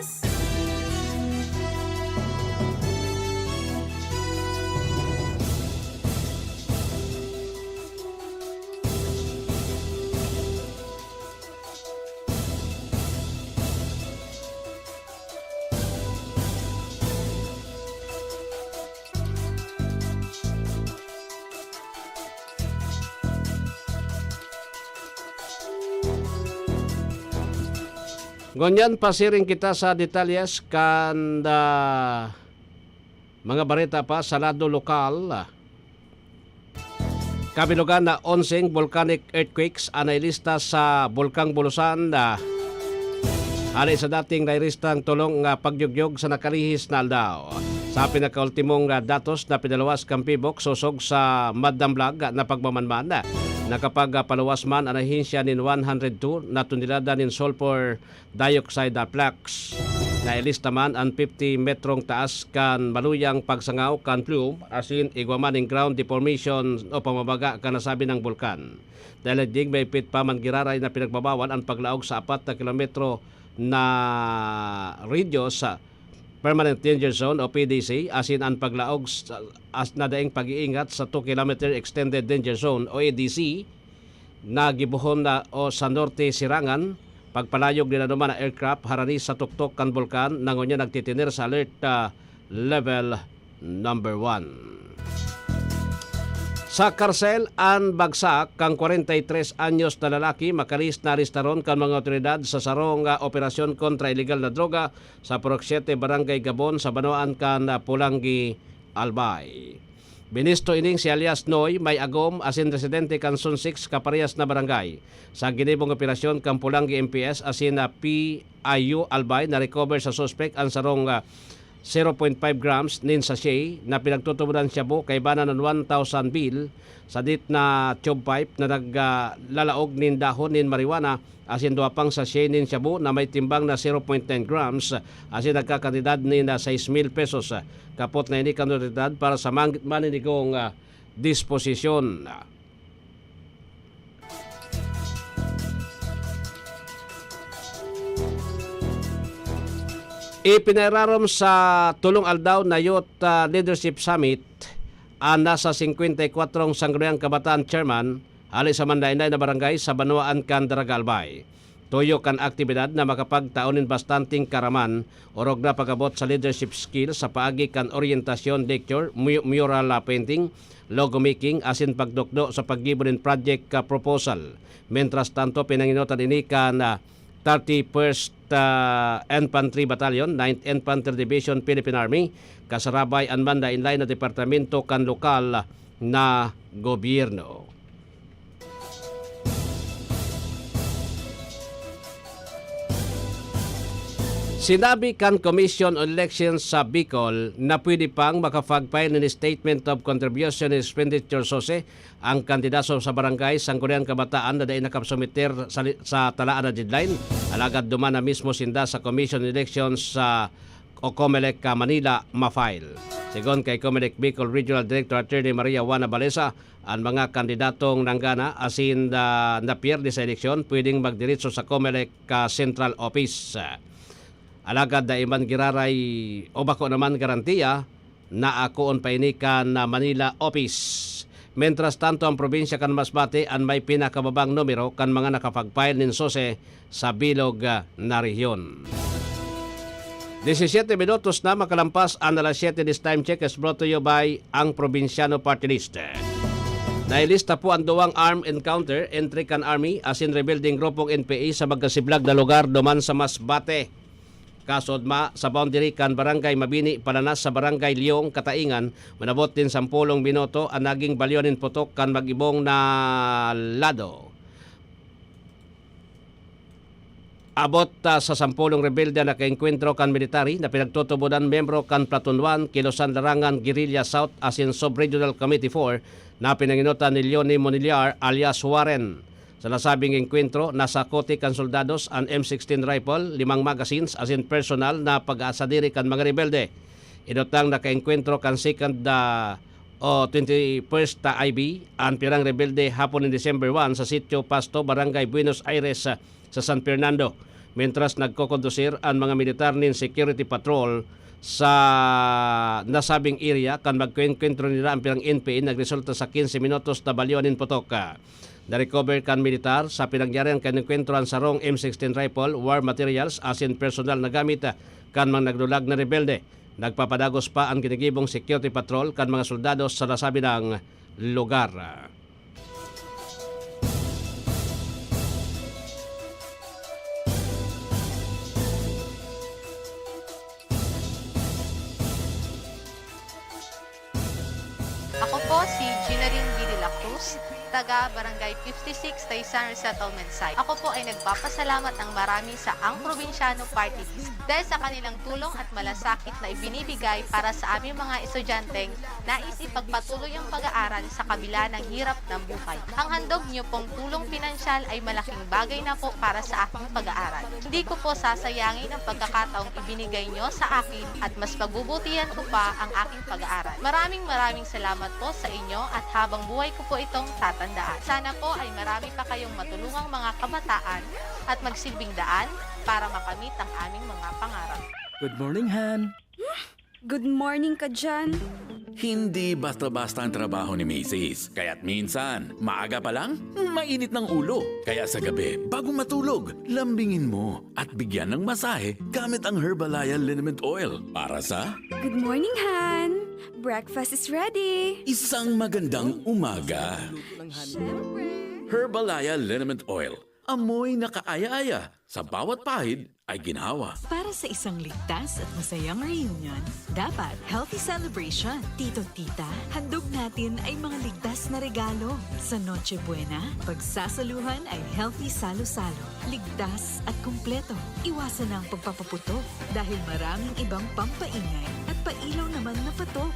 S. Ngunyan, pasiring kita sa detalyes kan, ah, mga bareta pa sa lado lokal. Kabilugan na onseng volcanic earthquakes an nailista sa Bulkang Bulusan, ah, hali sa dating nairistang tolong nga pagyugyog sa nakalihis na aldaw. Sa pinakaultimong, ah, datos na pinaluwas kan PHIVOLCS sosog sa Madnamblag na pagmamanman, nakapagpaluwas man an ahensya nin one hundred two na tonelada nin sulfur dioxide flakes. Nailista man an fifty metrong taas kan maluyang pagsangaw kan plume asin igwa man nin ground deformation o pamamaga kan nasabi nang bulkan. Dahil digdi, mahigpit pa man giraray na pinagbabawal an paglaog sa apat na kilometro na radius sa Permanent Danger Zone o P D C, asin an paglaog sa, as, na daing pag-iingat sa two kilometer Extended Danger Zone o E D C, na gibohon na o sa Norte Sirangan, pagpalayog nin anoman na aircraft harani sa tuktok kan bulkan na ngunyan nagtitener sa alert, ah, level number one. Sa karsel, an bagsak kan kwarenta y tres anyos na lalaki, makalihis na arestaron kan mga awtoridad sa sarong, ah, operasyon kontra iligal na droga sa Purok Siete, Barangay Gabon, sa banwaan kan, ah, Polangui, Albay. Binisto ining si alias Noy, may agom, asin residente kan Zone six kaparehas na barangay. Sa ginibong operasyon kan Polangui M P S asin na P I U Albay, na-recover sa suspek an sarong, ah, zero point five grams nin sachet na pinagtutubodan shabu kaiba na nin one thousand bill, sadit na tube pipe na nag, ah, lalaog nin dahon nin marijuana, asin duwa pang sachet nin shabu na may timbang na zero point nine grams, asin nagkakantidad nin, ah, sais mil pesos. Kapot na ini kan otoridad para sa mang-, maninigong, ah, disposisyon. Ipinairarom sa tolong aldaw na Youth, ah, Leadership Summit an nasa singkwenta y kwatro Sangguniang Kabataan Chairman hale sa manlaen-laen na barangay sa banwaan kan Daraga, Albay. Tuyo kan aktibidad na makapagtao nin bastanteng kaaraman, orog na pag-abot sa leadership skill sa paagi kan oryentasyon lecture, mu-, mural, ah, painting, logo making, asin pagtukdo sa paggibo nin project, ah, proposal. Mientras tanto, pinangenotan ini kan, ah, thirty-first, ah, Infantry Battalion, Ninth Infantry Division, Philippine Army, kasarabay an manlaen-laen na departamento kan lokal, ah, na gobyerno. Sinabi kan Commission on Elections sa Bicol na pwede pang makapag-file nin Statement of Contribution and Expenditure, SOCE, ang kandidato sa barangay, sangguniang kabataan na dai nakapasumiter sa li-, sa talaan na deadline. Alagad duman na mismo sinda sa Commission on Elections sa o Comelec ka Manila ma-file. Sigon kay Comelec Bicol Regional Director Attorney Maria Juana Balesa, an mga kandidatong nanggana asin, ah, napierde sa eleksyon pwedeng magdiretso sa Comelec ka Central Office. Alagad dai man giraray o bako naman garantiya na akoon pa ini kan, ah, Manila Office. Mientras tanto, ang probinsya kan Masbate an may pinakababang numero kan mga nakapag-file nin SOCE sa bilog, ah, na rehiyon. Disisiyete minutos na makalampas an alas siyete. This time check is brought to you by ang Probinsyano Party List. Nailista po ang duwang armed encounter entre kan Army asin rebeldeng grupong N P A sa magkasiblag na lugar duman sa Masbate. Kasod ma, sa boundary kan Barangay Mabini, palanas sa Barangay Leong, Kataingan, manabot nin sampolong minuto an naging balyo nin putok kan mag-ibong na lado. Abot, ah, sa sampolong rebelde an nakaengkwentro kan military na pinagtutubodan miyembro kan Platoon one, Kilusan Larangan Guerrilla South asin Sub-Regional Committee four na pinangenotan ni Leonie Monillar alias Warren. Sa nasabing engkwentro, nasakote kan soldados an M sixteen rifle, limang magazines asin personal na pag-aasadiri kan mga rebelde. Inot nang nakaengkwentro kan second, ah, o twenty-first ta I B, an pirang rebelde hapon nin December one sa Sitio Pasto, Barangay Buenos Aires, ah, sa San Fernando. Mientras nagkokondusir an mga militar nin security patrol sa nasabing area kan magkwenkwentro nila an pirang N P A, nagresulta sa quince minutos na balyo nin putok. Na-recover kan militar sa pinangyarihan kan engkwentro an sarong M sixteen rifle, war materials, asin personal na gamit kan mga nagdulag na rebelde. Nagpapadagos pa an ginigibong security patrol kan mga soldados sa nasabing lugar. Ako po si Ginaline B. de la Cruz, taga Barangay fifty-six, Taysan Resettlement Site. Ako po ay nagpapasalamat ng marami sa Ang Probinsyano Party List dahil sa kanilang tulong at malasakit na ibinibigay para sa aming mga estudyanteng nais ipagpatuloy ang pag-aaral sa kabila ng hirap ng buhay. Ang handog niyo pong tulong pinansyal ay malaking bagay na po para sa aking pag-aaral. Hindi ko po sasayangin ang pagkakataong ibinigay niyo sa akin at mas pagbubutihan ko pa ang aking pag-aaral. Maraming maraming salamat po sa inyo at habang buhay ko po itong tatandaan. Sana po ay marami pa kayong matulungang mga kabataan at magsilbing daan para makamit ang aming mga pangarap. Good morning, Han. Good morning ka dyan. Hindi basta-basta ang trabaho ni Misis. Kaya't minsan, maaga pa lang, mainit ng ulo. Kaya sa gabi, bago matulog, lambingin mo at bigyan ng masahe gamit ang Herbalaya Liniment Oil para sa Good morning, Han. Breakfast is ready. Isang magandang umaga. Siyempre. Herbalaya Liniment Oil. Amoy na kaaya-aya. Sa bawat pahid ay ginhawa. Para sa isang ligtas at masayang reunion, dapat healthy celebration. Tito, tita, handog natin ay mga ligtas na regalo. Sa Noche Buena, pagsasaluhan ay healthy salo-salo. Ligtas at kumpleto. Iwasan na ang pagpapaputok dahil maraming ibang pampaingay at pailaw naman na patok.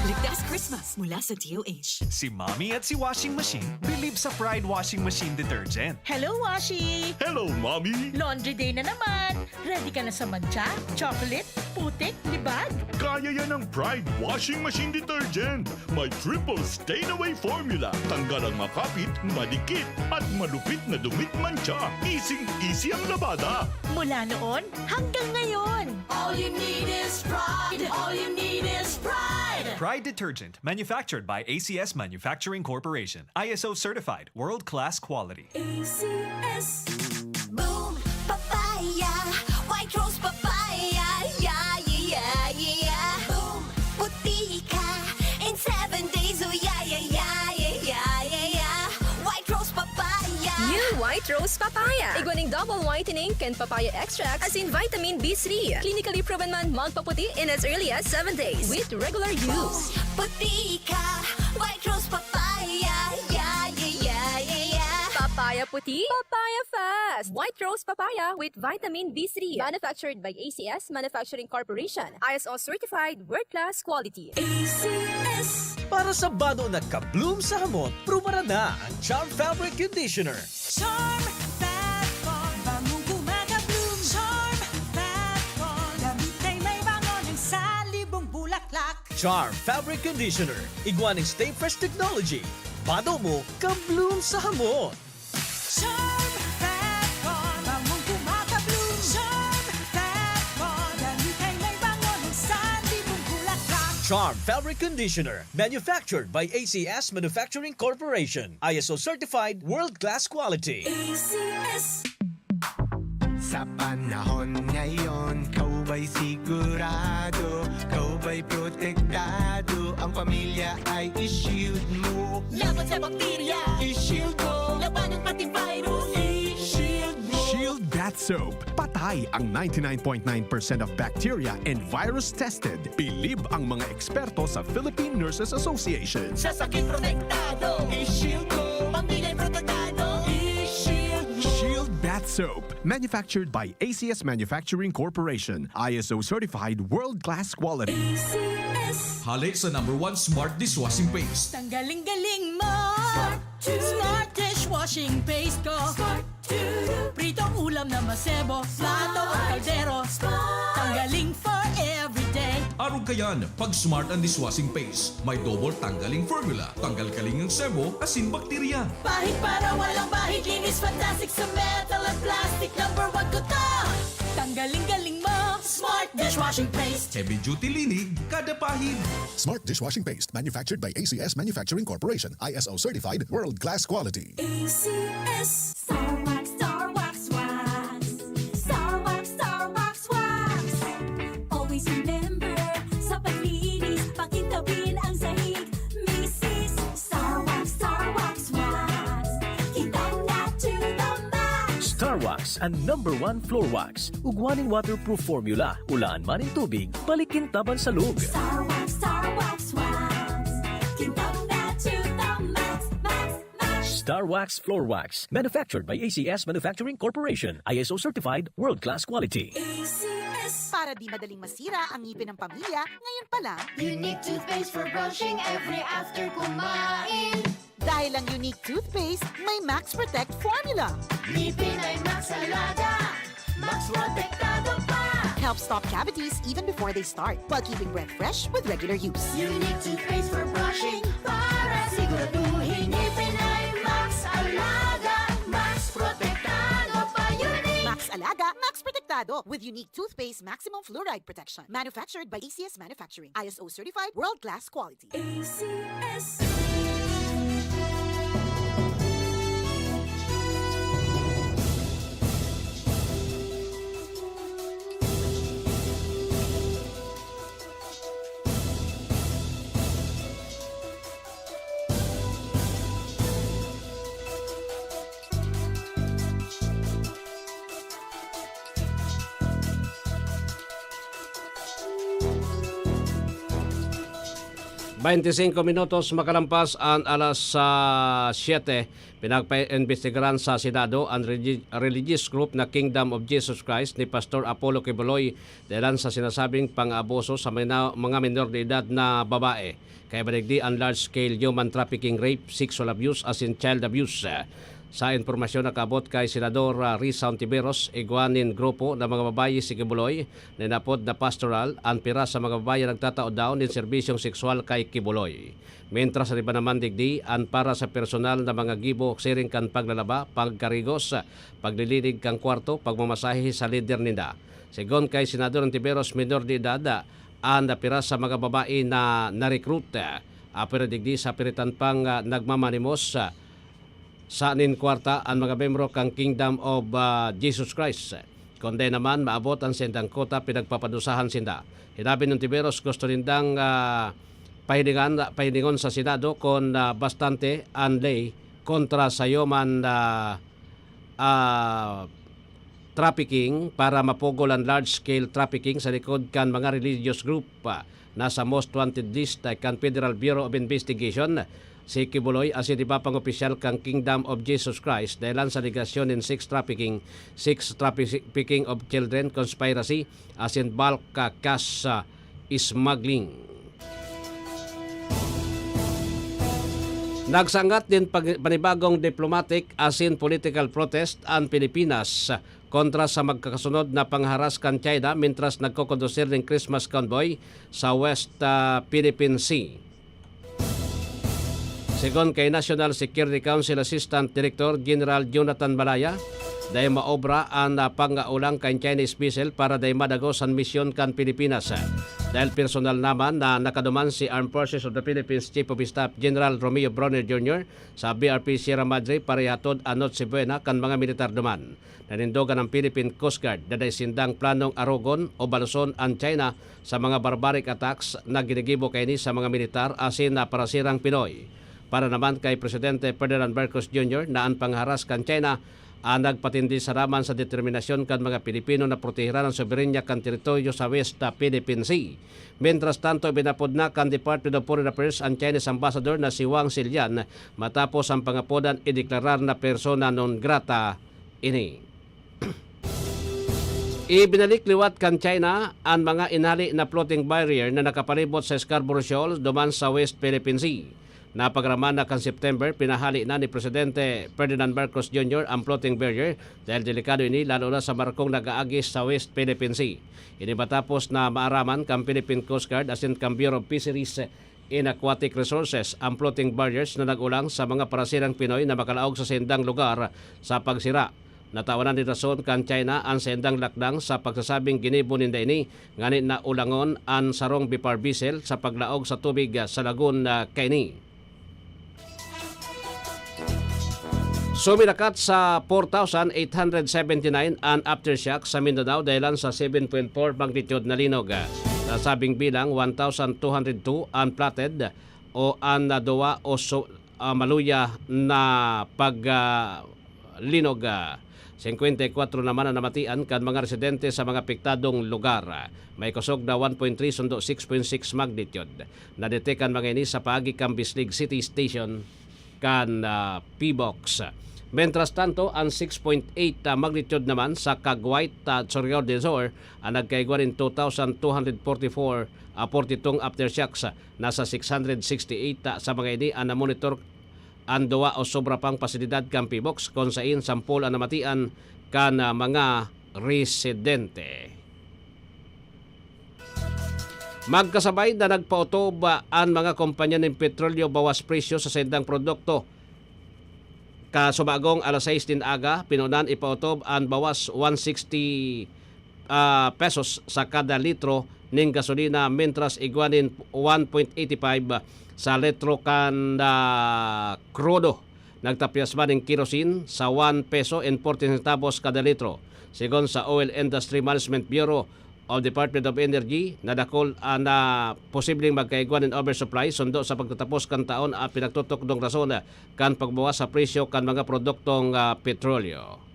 Ligtas Christmas mula sa D O H. Si Mommy at si Washing Machine believe sa Pride Washing Machine Detergent. Hello, Washi! Hello, Mommy! Laundry day na naman! Ready ka na sa mantsa, chocolate, putik, libag? Kaya yan ng Pride Washing Machine Detergent. May triple stain away formula. Tanggal ang makapit, madikit, at malupit na dumit mantsa. Easing-easy ang labada. Mula noon hanggang ngayon! All you need is pride. All you need is pride. Pride Detergent, manufactured by A C S Manufacturing Corporation. I S O certified, world-class quality. A C S. Boom, papaya, white rose papaya, yeah, yeah, yeah, yeah. Boom, puti ka in seven days, oh yeah, yeah, yeah, yeah, yeah, yeah. White rose papaya. New White Rose papaya. Igwa ning double whitening kan papaya extract asin vitamin B three. Clinically proven man magpaputi in as early as seven days with regular use. Puti ka, White Rose Papaya. Yeah, yeah, yeah, yeah, yeah. Papaya puti, papaya fast. White Rose papaya with vitamin B three. Manufactured by A C S Manufacturing Corporation. I S O certified, world-class quality. A C S. Para sa bado na ka-bloom sa hamot, prubaran na ang Charm Fabric Conditioner. Charm Fat Foam, bangong kumaka-bloom. Charm Fat Foam, damit ay may bango ng salibong bulaklak. Charm Fabric Conditioner, igwa ning Stay Fresh Technology. Bado mo, ka-bloom sa hamot. Charm Fat Foam, bangong kumaka-bloom. Charm Fat Foam, damit ay may bango ng salibong bulaklak. Charm Fabric Conditioner, manufactured by A C S Manufacturing Corporation. I S O certified, world-class quality. A C S. Sa panahon ngayon, ikaw ba'y sigurado? Ikaw ba'y protektado? Ang pamilya ay i-shield mo. Laban sa bakterya, i-shield mo. Labanan pati virus, i-shield mo. Shield Bath Soap. Patay ang ninety-nine point nine percent of bacteria and virus tested. Bilib ang mga eksperto sa Philippine Nurses Association. Sa sakit protektado, i-shield mo. Pamilya protektado, i-shield mo. Shield Bath Soap. Manufactured by A C S Manufacturing Corporation. I S O certified, world-class quality. A C S. Hale sa number one smart dishwashing paste. Tanggaling-galing mo. Smart. Smart dishwashing paste ko. Smart. Pritong ulam na masebo, plato o kaldero. Smart. Tanggaling for everyday. Arog kayan, pag Smart ang dishwashing paste, may double tanggaling formula. Tanggal kaling ang sebo, asin bakterya. Pahid para walang bahid, linis fantastic sa metal at plastic. Number one ko to. Tanggaling-galing mo, Smart dishwashing paste. Heavy duty linig, kada pahid. Smart dishwashing paste, manufactured by A C S Manufacturing Corporation, I S O certified, world-class quality. A C S. Star Wax, Star Wax, Wax. Star Wax, Star Wax, Wax. Always remember, sa paglinis, pakintabin ang sahig. Misis, Star Wax, Star Wax, Wax. Kintab na to the max. Star Wax, ang number one floor wax. Ugwa nin waterproof formula, ulaan man nin tubig, balik kintab an salog. Star Wax, Star Wax, Wax. Kintab na to the max, max, max. Star Wax Floor Wax, manufactured by A C S Manufacturing Corporation, I S O certified, world-class quality. A C S. Para di madaling masira ang ngipin ng pamilya, ngayon pa lang. Unique toothpaste for brushing every after kumain. Dahil ang Unique Toothpaste may Max Protect Formula. Ngipin ay Max Alaga, Max Protektado pa. Helps stop cavities even before they start, while keeping breath fresh with regular use. Unique Toothpaste for brushing, para siguraduhin ngipin ay Max Alaga, Max Protektado pa. Unique. Max Alaga, Max Protektado, with Unique Toothpaste Maximum Fluoride Protection. Manufactured by A C S Manufacturing. I S O certified, world-class quality. A C S. Bainti singko minutos makalampas an alas, ah, siyete, pinagpaimbestigaran sa Senado an religi-, religious group na Kingdom of Jesus Christ ni Pastor Apollo Quiboloy dahelan sa sinasabing pang-aabuso sa mina-, mga menor de edad na babae. Kaiba digdi an large-scale human trafficking, rape, sexual abuse asin child abuse. Sa impormasyon nakaabot kay Senador, ah, Risa Hontiveros, igwa nin grupo na mga babayi si Quiboloy na inapod na pastoral. An pira sa mga babayi nagtatao daw nin serbisyong sexual kay Quiboloy. Mientras an iba naman digdi, an para sa personal na mga gibo siring kan paglalaba, pagkarigos, paglilinig kan kwarto, pagmamasahe sa lider ninda. Segun kay Senador Hontiveros, menor de edad, ah, an pira sa mga babayi na na-recruit, ah, pero digdi sa piritan pang, ah, nagmamanimos, ah, sa nin kwarta an mga miyembro kan Kingdom of, ah, Jesus Christ. Kun dai naman maabot an saindang kota, pinagpapadusahan sinda. Hinabi ni Hontiveros, gusto nindang, ah, pahilingan, pahilingon sa Senado kun, ah, bastante an ley kontra sa human, ah, ah, trafficking para mapugol an large-scale trafficking sa likod kan mga religious group, ah, nasa most wanted list, ah, kan Federal Bureau of Investigation si Quiboloy asin iba pang opisyal kan Kingdom of Jesus Christ dahelan sa alegasyon nin sex trafficking, sex trafficking of children, conspiracy, asin bulk, ah, cash, ah, smuggling. Nagsangat nin pag-, panibagong diplomatic asin political protest an Pilipinas kontra sa magkakasunod na pangharas kan China mintras nagkokondusir nin Christmas convoy sa West, ah, Philippine Sea. Segun kay National Security Council Assistant Director General Jonathan Malaya, dai maobra an, ah, pangaolang kan Chinese vessel para dai madagos an misyon kan Pilipinas. Dahil personal naman na nakaduman si Armed Forces of the Philippines Chief of Staff General Romeo Brawner Junior sa B R P Sierra Madre para ihatod an Noche Buena kan mga militar duman. Nanindogan an Philippine Coast Guard na dai sindang planong arogon o baloson an China sa mga barbaric attacks na ginigibo kaini sa mga militar asin na parasirang Pinoy. Para naman kay Presidente Ferdinand Marcos Junior na an pangharas kan China, ah, nagpatindi saraman sa determinasyon kan mga Pilipino na protehiran an soberanya kan teritoryo sa West, ah, Philippine Sea. Mientras tanto, ibinapod na kan Department of Foreign Affairs an Chinese Ambassador na si Wang Zhilian matapos ang pangapodan ideklarar na persona non grata ini. Ibinalik liwat kan China an mga inali na floating barrier na nakapalibot sa Scarborough Shoal duman sa West Philippine Sea. Napagraman na kan September, pinahali na ni Presidente Ferdinand Marcos Junior ang floating barrier dahil delikado ini, lalo na sa markong nag-aagis sa West Philippine Sea. Ini matapos na maaraman kan Philippine Coast Guard asin kan Bureau of Fisheries and Aquatic Resources ang floating barriers na nag-olang sa mga parasirang Pinoy na makalaog sa saindang lugar sa pagsira. Natawanan nin rason kan China an saindang lakdang sa pagsasabing ginibo ninda ini ngani na ulangon an sarong BFAR vessel sa paglaog sa tubig sa lagoon na kaini. Sumilakat sa four thousand eight hundred seventy-nine an aftershock sa Mindanao dahilan sa seven point four magnitude na linog. Sa sabing bilang, one thousand two hundred two an flatted o an, ah, duwa o so, ah, maluya na pag, ah, linog. Ah, singkwenta y kwatro naman an namatian kan mga residente sa mga apektadong lugar. May kusog na one point three sundo six point six magnitude. Nadetect an mga ini sa paagi kan Bislig City Station kan, ah, P BOX. Mientras tanto, an six point eight, ah, magnitude naman sa Cagwite, ah, Surigao del Sur, ang nagkaigwa nin two thousand two hundred forty-four, ah, forty-two aftershocks. Nasa six hundred sixty-eight, ah, sa mga ini ang namonitor an duwa o sobra pang pasilidad kan P BOX, kun sain sampol an namatian kan, ah, mga residente. Magkasabay na nagpaotob, ah, an mga kompanya nin petrolyo bawas presyo sa saindang produkto. Kasubagong alas sais nin aga, pinunan ipaotob an bawas one sixty, ah, pesos sa kada litro nin gasolina, mientras igwa nin one point eighty five sa litro kan, ah, krudo. Nagtapyas man nin kerosene sa one peso and forty centavos kada litro. Segun sa Oil Industry Management Bureau of Department of Energy, nadakul, ah, na posibleng magkaigwa nin oversupply sundo sa pagtatapos kan taon, ah, pinagtutukdong rason, ah, kan pagbawas sa presyo kan mga produktong, ah, petrolyo.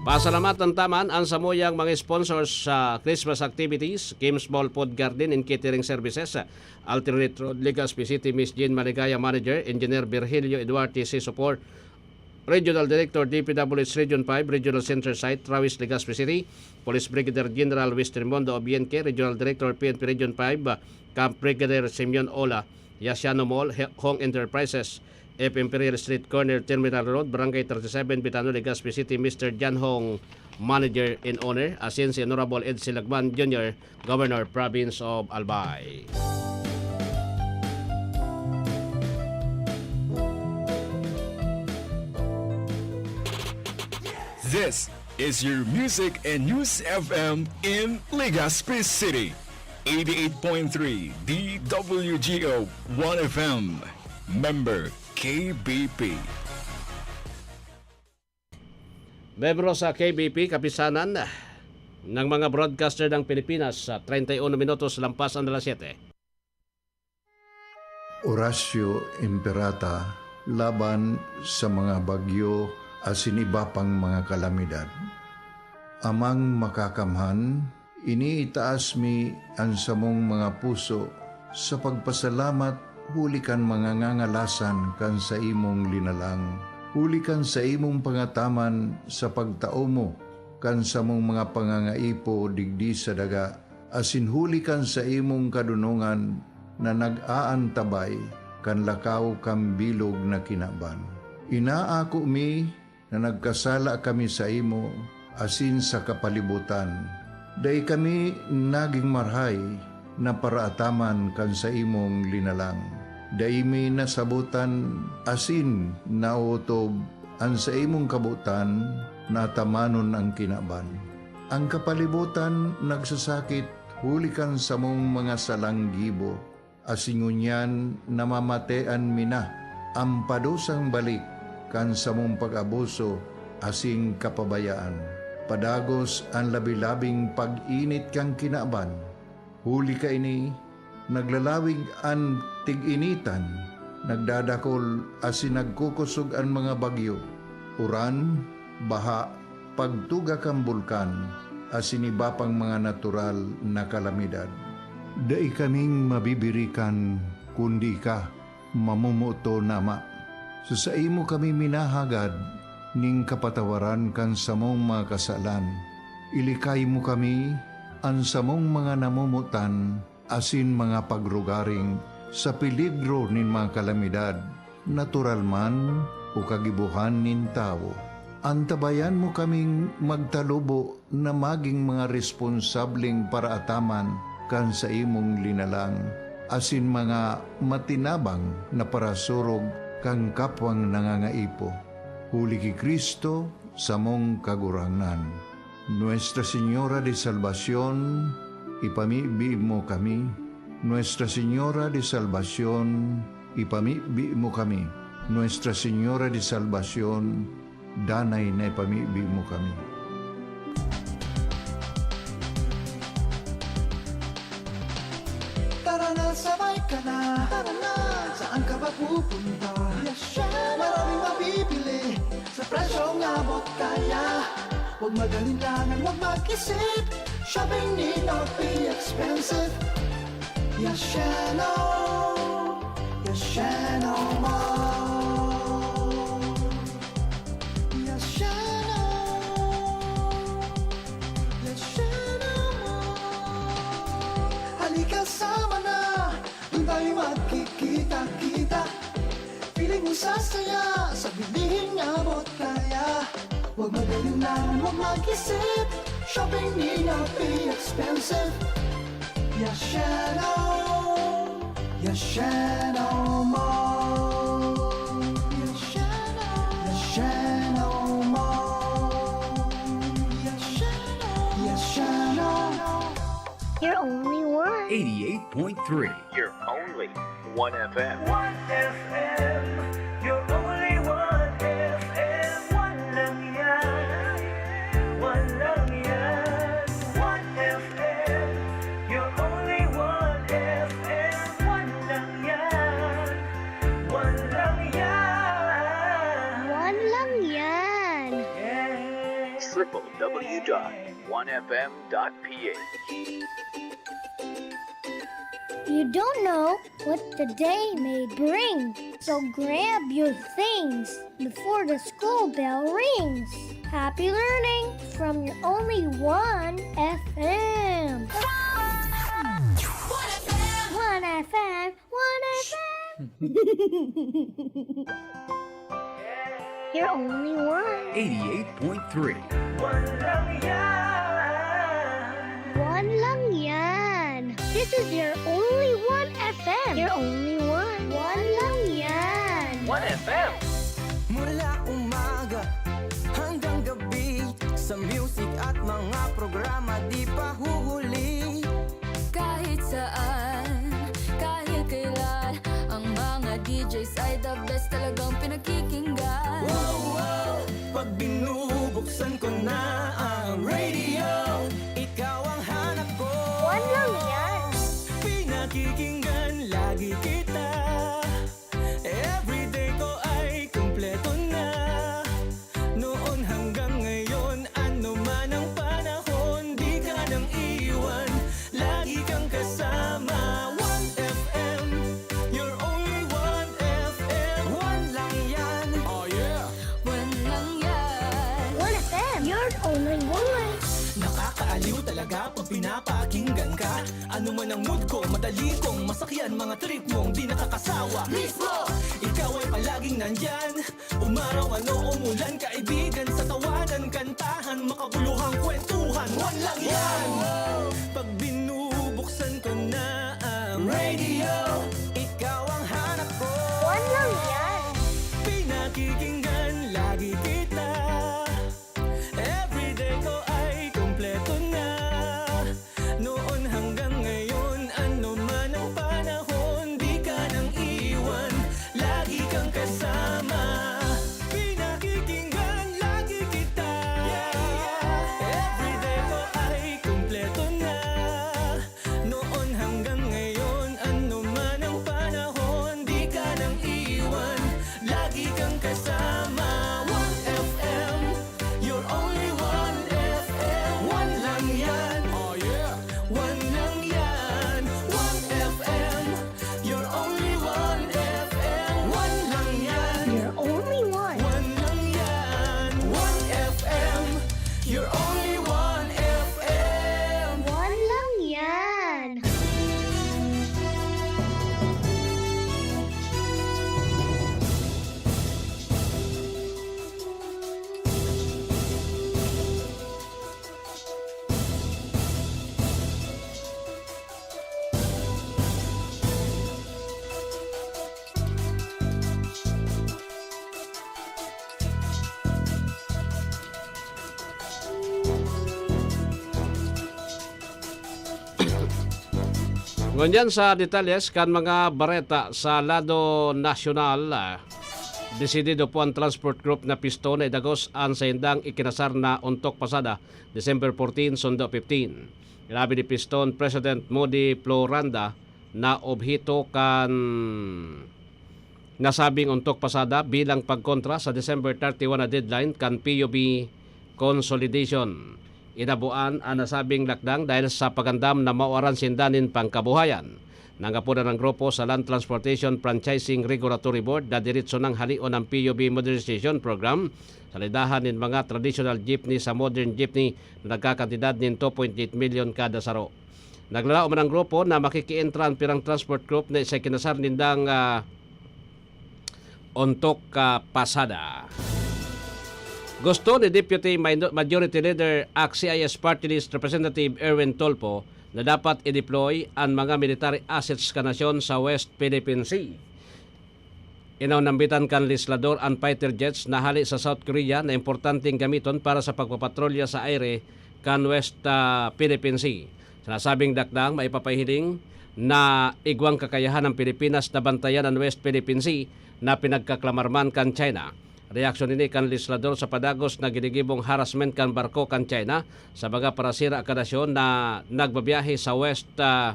Pasalamatan ta man an samuyang mga sponsors sa Christmas activities, Kim's Mall Food Garden and Catering Services, Alternate Road, Legazpi City, Miss Jean Maligaya, Manager, Engineer Virgilio Eduarte, C support, Regional Director, D P W H Region five, Regional Center Site, Trawis, Legazpi City, Police Brigadier General Wis Raimundo Obienque, Regional Director, P N P Region five, Camp Brigadier Simeon Ola, Yasiano Mall, He-, Hong Enterprises, F Imperial Street Corner, Terminal Road, Barangay thirty-seven, Betano, Legazpi City, Mister Jan Hong, Manager and Owner, asin si Honorable Ed Silagman Junior, Governor, Province of Albay. This is your music and news F M in Legazpi City. Eighty-eight point three D W G O One F M. Member K B P. Miyembro sa K B P, Kapisanan ng mga Broadcaster ng Pilipinas, sa treinta y uno minutos lampas ang alas siyete. Oratio Imperata laban sa mga bagyo asin iba pang mga kalamidad. Amang Makakamhan, iniitaas mi an samong mga puso sa pagpasalamat huli kan mga ngangalasan kan saimong linalang, huli kan saimong pangataman sa pagtao mo kan samong mga pangangaipo digdi sa daga, asin huli kan saimong kadonongan na nag-aantabay kan lakaw kan bilog na kinaban. Inaako mi na nagkasala kami saimo asin sa kapalibutan. Dai kami nagin marahay na paraataman kan saimong linalang. Dai mi nasabotan asin naotob an saimong kabotan na atamanon an kinaban. An kapalibotan nagsasakit huli kan samong mga salang gibo, asin ngunyan namamatean mi na an padusang balik kan samong pag-abuso asin kapabayaan. Padagos an labi-labing pag-init kan kinaban. Huli kaini, naglalawig an tig-initan, nagdadakol asin nagkukosog an mga bagyo, uran, baha, pagtuga kan bulkan, asin iba pang mga natural na kalamidad. Dai kaming mabibirikan kundi ika, mamomoton na Ama. Sa saimo kami minahagad nin kapatawaran kan samong mga kasalan. Ilikay mo kami, an samong mga namomotan, asin mga pagrugaring sa peligro nin mga kalamidad, natural man o kagibohan nin tawo. Antabayan mo kaming magtalubo na magin mga responsableng paraataman kan saimong linalang, asin mga matinabang na parasurog kan kapwang nangangaipo. Huli ki Cristo, samong Kagurangnan. Nuestra Señora de Salvacion, ipamibi mo kami. Nuestra Señora de Salvacion, ipamibi mo kami. Nuestra Señora de Salvacion, danay na ipamibi mo kami. Tara na, sabay ka na. Tara na. Saan ka ba pupunta? Yes, syempre. Maraming mabibili sa presyong abot kaya. Huwag mag-alinlangan, huwag mag-isip. Shopping need not be expensive. Yasheno, Yasheno Mall. Yasheno, Yasheno Mall. Halika, sama na, doon tayo magkikita-kita. Feeling mo sasaya sa bilhin abot kaya. Huwag mag-alinlangan, huwag mag-isip. Shopping need not be expensive. Yasheno, Yasheno Mall. Yasheno, Yasheno Mall. Yasheno, Yasheno. You're only one. Eighty-eight point three. You're only One F M. One F M, you're only One F M. One lang yan, one lang yan. One F M, you're only One F M. One lang yan, one lang yan. One lang yan. Yeah. Triple W dot one F M dot P H. You don't know what the day may bring, so grab your things before the school bell rings. Happy learning from your only One F M. One F M, One F M. You're only one. Eighty-eight point three. One lang yan. One lang yan. This is your only One F M. You're only one. One lang yan. One F M. Mula umaga hanggang gabi, sa music at mga programa di pa huhuli. Kahit saan, kahit kailan, ang mga D Js ay the best, talagang pinakikinggan. Wow, wow! Pag binubuksan na ang radio. Ikaw ang hanap ko. One lang yan. Pinakikinggan lagi kita. Everyday ko ay kumpleto na. Noon hanggang ngayon, ano man ang panahon, di ka nang iwan. Lagi kang kasama. One F M, you're only one F M. One lang yan. Oh yeah. One lang yan. One F M, you're only one. Nakakaaliw talaga pag pinapakinggan ka. Ano man ang mood ko, madali kong masakyan. Mga trip mong di nakakasawa. Mismo! Ikaw ay palaging nandyan. Umaraw man o umulan, kaibigan sa tawanan, kantahan, makabuluhang kwentuhan. One lang yan. Pag binubuksan ko na ang radio, ikaw ang hanap ko. One lang yan. Pinakikinggan lagi kita. Everyday ko ay kumpleto na. Noon hanggang ngayon, ano man ang panahon, di ka nang iwan. Lagi kang kasama. Pinakikinggan lagi kita. Yeah, yeah. Everyday ko ay kumpleto na. Noon hanggang ngayon, ano man ang panahon, di ka nang iwan. Lagi kang kasama. One F M, you're only one F M. One lang yan. Oh yeah. One lang yan. One F M, you're only one F M. One lang yan. You're only one. One lang yan. One F M, you're only one F M. One lang yan. Ngunyan sa detalles kan mga bareta sa lado nasyonal, ah, desidido po ang transport group na Piston na idagos an saindang ikinasar na Ontok Pasada, December fourteen, Sundo fifteen. Inabi ni Piston President Modi Floranda na obheto kan nasabing Ontok Pasada bilang pagkontra sa December thirty-one na deadline kan P U B consolidation. Inabuan an nasabing lakdang dahil sa pagandam na mawaran sinda nin pangkabuhayan. Nanggapodan ang grupo sa Land Transportation Franchising Regulatory Board na diretso nang halion ang P U B Modernization Program sa lidahan nin mga traditional jeepney sa modern jeepney na nagkakantidad nin two point eight milyon kada saro. Naglalaom man ang grupo na makikientra an pirang transport group na sa kinasar nindang, ah, Ontok, ah, Pasada. Gusto ni Deputy Minor-, Majority Leader, ACT-C I S Party List Representative Erwin Tulfo na dapat i-deploy an mga military assets kan nasyon sa West Philippine Sea. Inaw nambitan kan legislador an fighter jets na hale sa South Korea na importanteng gamiton para sa pagpapatrolya sa aire kan West, ah, Philippine Sea. Sa nasabing dakdang, maipapahiling na igwang kakayahan ang Pilipinas na bantayan an West Philippine Sea na pinagkaklamar man kan China. Reaksyon ini kan legislador sa padagos na ginigibong harassment kan barko kan China sa mga parasira kan nasyon na nagbabiyahe sa West, ah,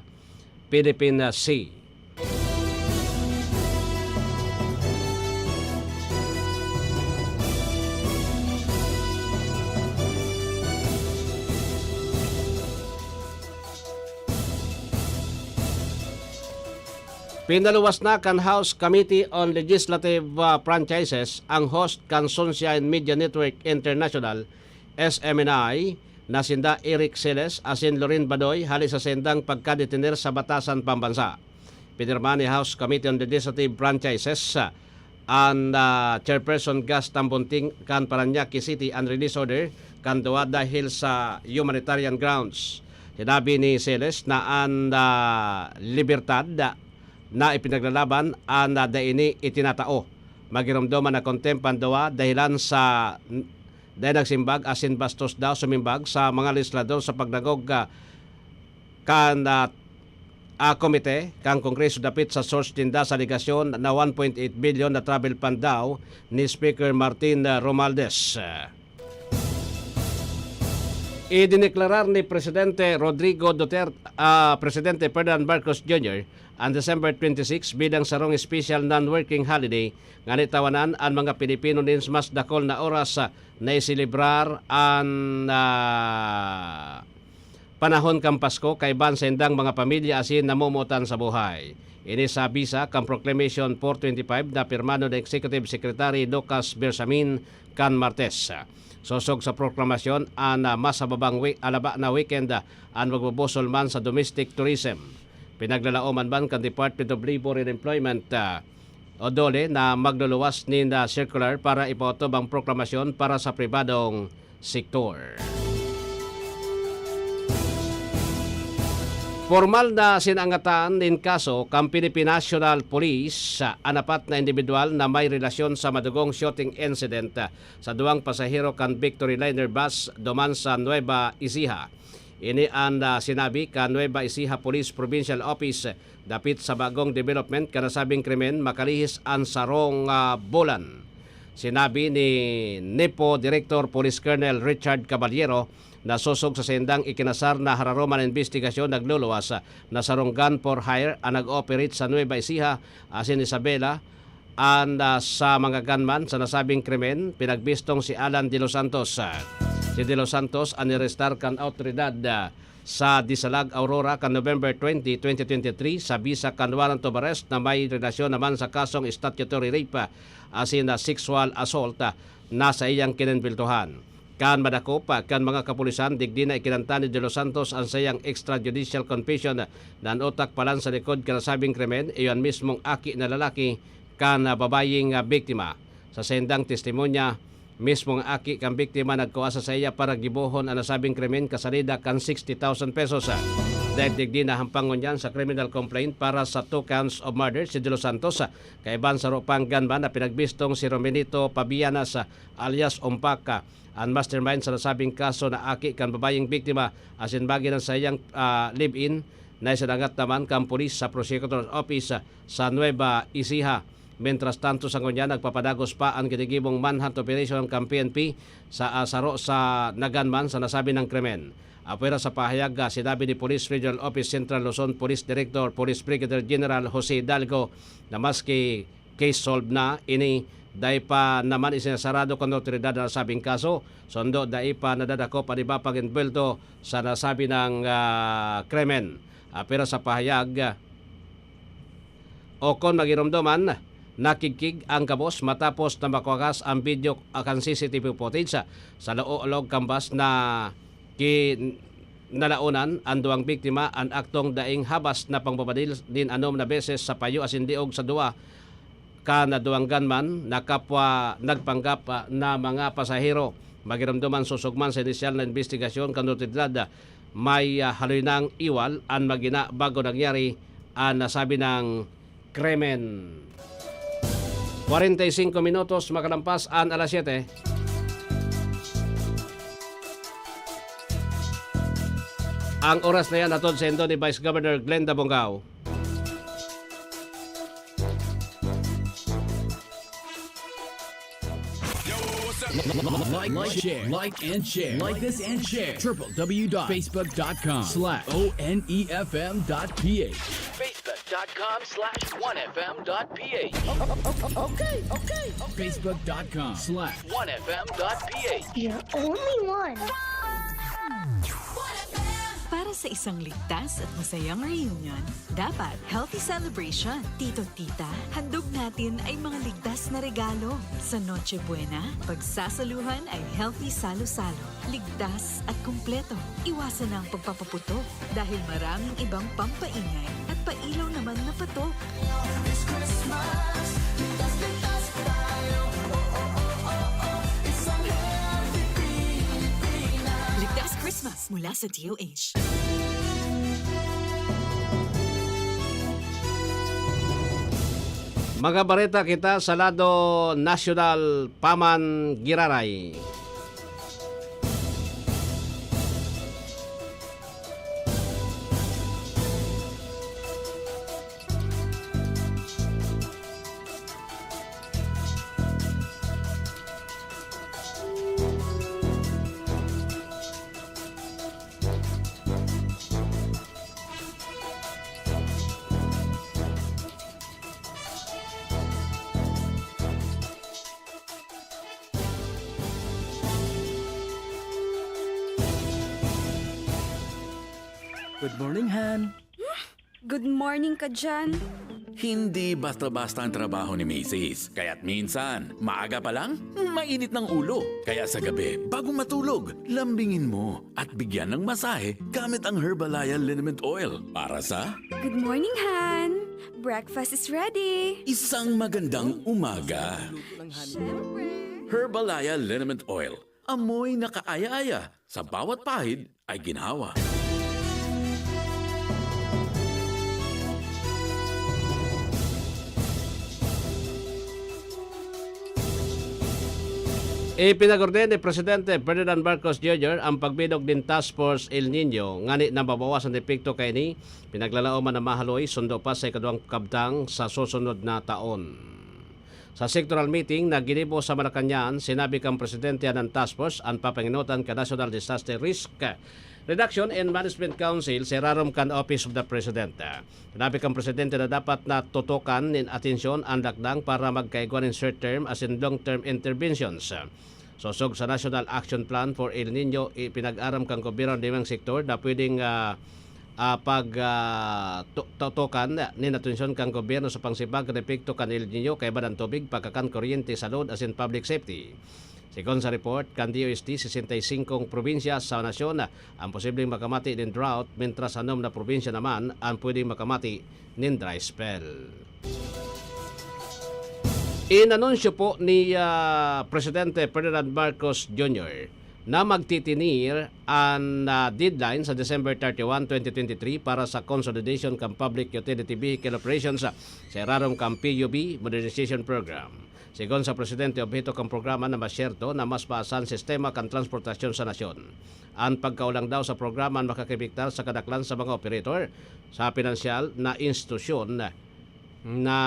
Philippine Sea. Pinaluwas na kan House Committee on Legislative, ah, Franchises ang host kan Sunshine Media Network International, S M N I, na sinda Eric Celes asin Loren Badoy hale sa saindang pagkadetener sa batasan pambansa. Pinirmahan ni House Committee on Legislative Franchises, ah, an, ah, Chairperson Gus Tambunting kan Parañaque City an release order kan duwa dahil sa humanitarian grounds. Sinabi ni Celes na an, ah, libertad na ipinaglalaban an, ah, dai ini itinatao. Magiromdoman na kontempt an duwa dahilan sa dai nagsimbag asin bastos daw sumimbag sa mga legislador sa pagdangog, ah, kan, ah, ah, komite kan Kongreso dapit sa source ninda sa alegasyon na one point eight billion na travel fund daw ni Speaker Martin, ah, Romualdez. Idineklarar ni Presidente Rodrigo Duterte, ah, Presidente Ferdinand Marcos Junior an December twenty-six bilang sarong special non-working holiday, ngani tawanan an mga Pilipino nin mas dakul na oras, ah, na iselebrar an, ah, panahon kan Pasko kaiba sa indang mga pamilya asin namumuotan sa buhay. Ini sa bisa kan Proclamation four twenty-five na pirmado ni Executive Secretary Lucas Bersamin kan Martes. Sosog sa proklamasyon, an, ah, mas hababang wi-, alaba na weekend, ah, an magbubusol man sa domestic tourism. Pinaglalaoman man kan Department of Labor and Employment, ah, o DOLE, na magluluwas nin, ah, circular para ipaotob ang proklamasyon para sa pribadong sektor. Pormal na sinangatan nin kaso kan Philippine National Police, ah, an apat na indibidwal na may relasyon sa madugong shooting incident, ah, sa duwang pasahero kan Victory Liner bus duman sa Nueva Ecija. Ini an, ah, sinabi kan Nueva Ecija Police Provincial Office dapit sa bagong development kan nasabing krimen makalihis an sarong, ah, bulan. Sinabi ni NEPO Director Police Colonel Richard Caballero na sosog sa saindang ikinasar na hararoman na imbestigasyon, nagluluwas, ah, na sarong gun for hire an nag-ooperate sa Nueva Ecija asin Isabela, an, ah, sa mga gunman sa nasabing krimen, pinagbistong si Alan De Los Santos. Si De Los Santos an nirestar kan awtoridad, ah, sa Disalag, Aurora kan November twenty, twenty twenty-three sa bisa kan warrant of arrest na may relasyon naman sa kasong statutory rape, ah, asin na sexual assault, ah, na saiyang kinembeltohan. Kan madakop, ah, kan mga kapulisan, digdi na ikinanta ni De Los Santos an saiyang extrajudicial confession, ah, na an utak palan sa likod kan nasabing krimen iyo an mismong aki na lalaki kan, ah, babayeng, ah, biktima. Sa saindang testimonya, mismong aki kan biktima nagkua sa saiya para gibohon an nasabing krimen kasalida kan sixty thousand pesos. Dahil digdi nahampang ngunyan sa criminal complaint para sa two counts of murder si De Los Santos, kaiba an saro pang gunman na pinagbistong si Romelito Pabianas, alias Umpak, an mastermind sa nasabing kaso na aki kan babayeng biktima asin magin an saiyang, ah, live-in na isinangat naman kan pulis sa Prosecutor's Office sa Nueva Ecija. Mientras tanto, sa ngunyan, nagpapadagos pa an ginigibong manhunt operation kan P N P sa, ah, saro sa na gunman sa nasabing krimen. Apwera sa pahayag, ah, sinabi ni Police Regional Office Central Luzon Police Director Police Brigadier General Jose Hidalgo na maski case solved na ini, dai pa naman isinasarado kan awtoridad an nasabing kaso. Sundo, dai pa nadadakop an iba pang envuelto sa nasabi nang, ah, krimen. Apwera sa pahayag, o kon magiromdoman, nakigkig ang gabos matapos na makwakas ang video kan C C T V footage sa, sa loob kan bus na ki-, nalaonan an duwang biktima an aktong daing habas na pangbabadil nin anom na beses sa payo asin liog sa duwa kan duwang gunman na kapwa nagpanggap, ah, na mga pasahero. Magiromdoman, sosog man sa inisyal na imbestigasyon kan awtoridad, may, ah, haloy nang iwal an magina bago nangyari an nasabi nang krimen. Kwarenta y singko minutos makalampas an alas siyete. Ang oras na yan, hatod saindo ni Vice Governor Glenda Bongao. Yo, what's up? Like, like, share, like and share, like this and share. Triple W dot facebook dot com slash O N E F M dot P H. Facebook dot com slash one F M dot P H. Okay, okay, okay. Facebook dot com slash one F M dot P H. You're only one. Para sa isang ligtas at masayang reunion, dapat healthy celebration. Tito, tita, handog natin ay mga ligtas na regalo. Sa Noche Buena, pagsasaluhan ay healthy salo-salo. Ligtas at kumpleto. Iwasan na ang pagpapaputok dahil maraming ibang pampaingay at pailaw naman na patok. This Christmas, ligtas, ligtas tayo. Oh, oh, oh, oh, oh. Isang healthy Pilipinas. Ligtas Christmas mula sa D O H. Mga bareta kita sa lado nasyonal, paman giraray. Morning, Han. Good morning ka dyan. Hindi basta-basta ang trabaho ni Misis. Kaya't minsan, maaga pa lang, mainit ng ulo. Kaya sa gabi, bago matulog, lambingin mo at bigyan ng masahe gamit ang Herbalaya Liniment Oil para sa Good morning, Han. Breakfast is ready. Isang magandang umaga. Siyempre. Herbalaya Liniment Oil. Amoy na kaaya-aya. Sa bawat pahid ay ginhawa. Ipinag-orden ni Presidente Ferdinand Marcos Junior ang pagbilog nin Task Force El Niño ngani na mabawasan an epekto kaini. Pinaglalaoman na mahaloy sundo pa sa ikaduwang kabtang sa susunod na taon. Sa sectoral meeting na ginibo sa Malacañang, sinabi kan presidente an task force an papangenotan kan National Disaster Risk Reduction and Management Council sa irarom kan Office of the President. Sinabi kan presidente na dapat na tutukan nin atensyon an lakdang para magkaigwa nin short-term asin long-term interventions. Sosog sa National Action Plan for El Niño, ipinag-aram kan gobyerno an limang sektor na pwedeng, ah, ah, pag, ah, tu-, tutukan nin atensyon kan gobyerno sa pangsimbag kan epekto kan El Niño kaiba an tubig, pagkakan, kuryente, salud asin public safety. Segun sa report kan D O S T, sesenta y singkong probinsya sa nasyon ang posibleng makamati nin drought, mentras anom na probinsya naman ang pwedeng makamati nin dry spell. Inanunsyo po ni, ah, Presidente Ferdinand Marcos Junior na magtitinir an, ah, deadline sa December thirty-one, twenty twenty-three para sa consolidation kan public utility vehicle operations sa irarom kan P U V Modernization Program. Segun sa presidente, obheto kan programa na masyerto na mas maasan sistema kan transportasyon sa nasyon. An pagkaolang daw sa programa an makakiapektar sa kadaklan sa mga operator sa pinansyal na institusyon na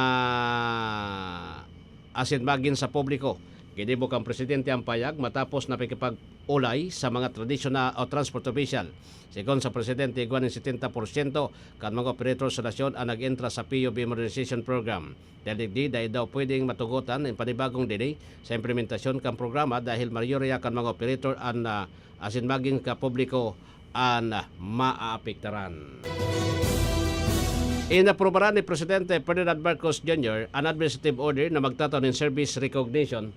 asin magin sa publiko. Ginibo kan presidente an pahayag matapos na pakikipag-olay sa mga tradisyonal o transport official. Segun sa presidente, igwa nin setenta porsyento kan mga operator sa nasyon an nag-entra sa P U V Modernization Program. Dahil digdi, dai daw pwedeng matugotan an panibagong delay sa implementasyon kan programa dahil mayoriya kan mga operator an, ah, asin magin ka publiko an maapektaran. Inaprubaran ni Presidente Ferdinand Marcos Junior an administrative order na magtatao nin service recognition,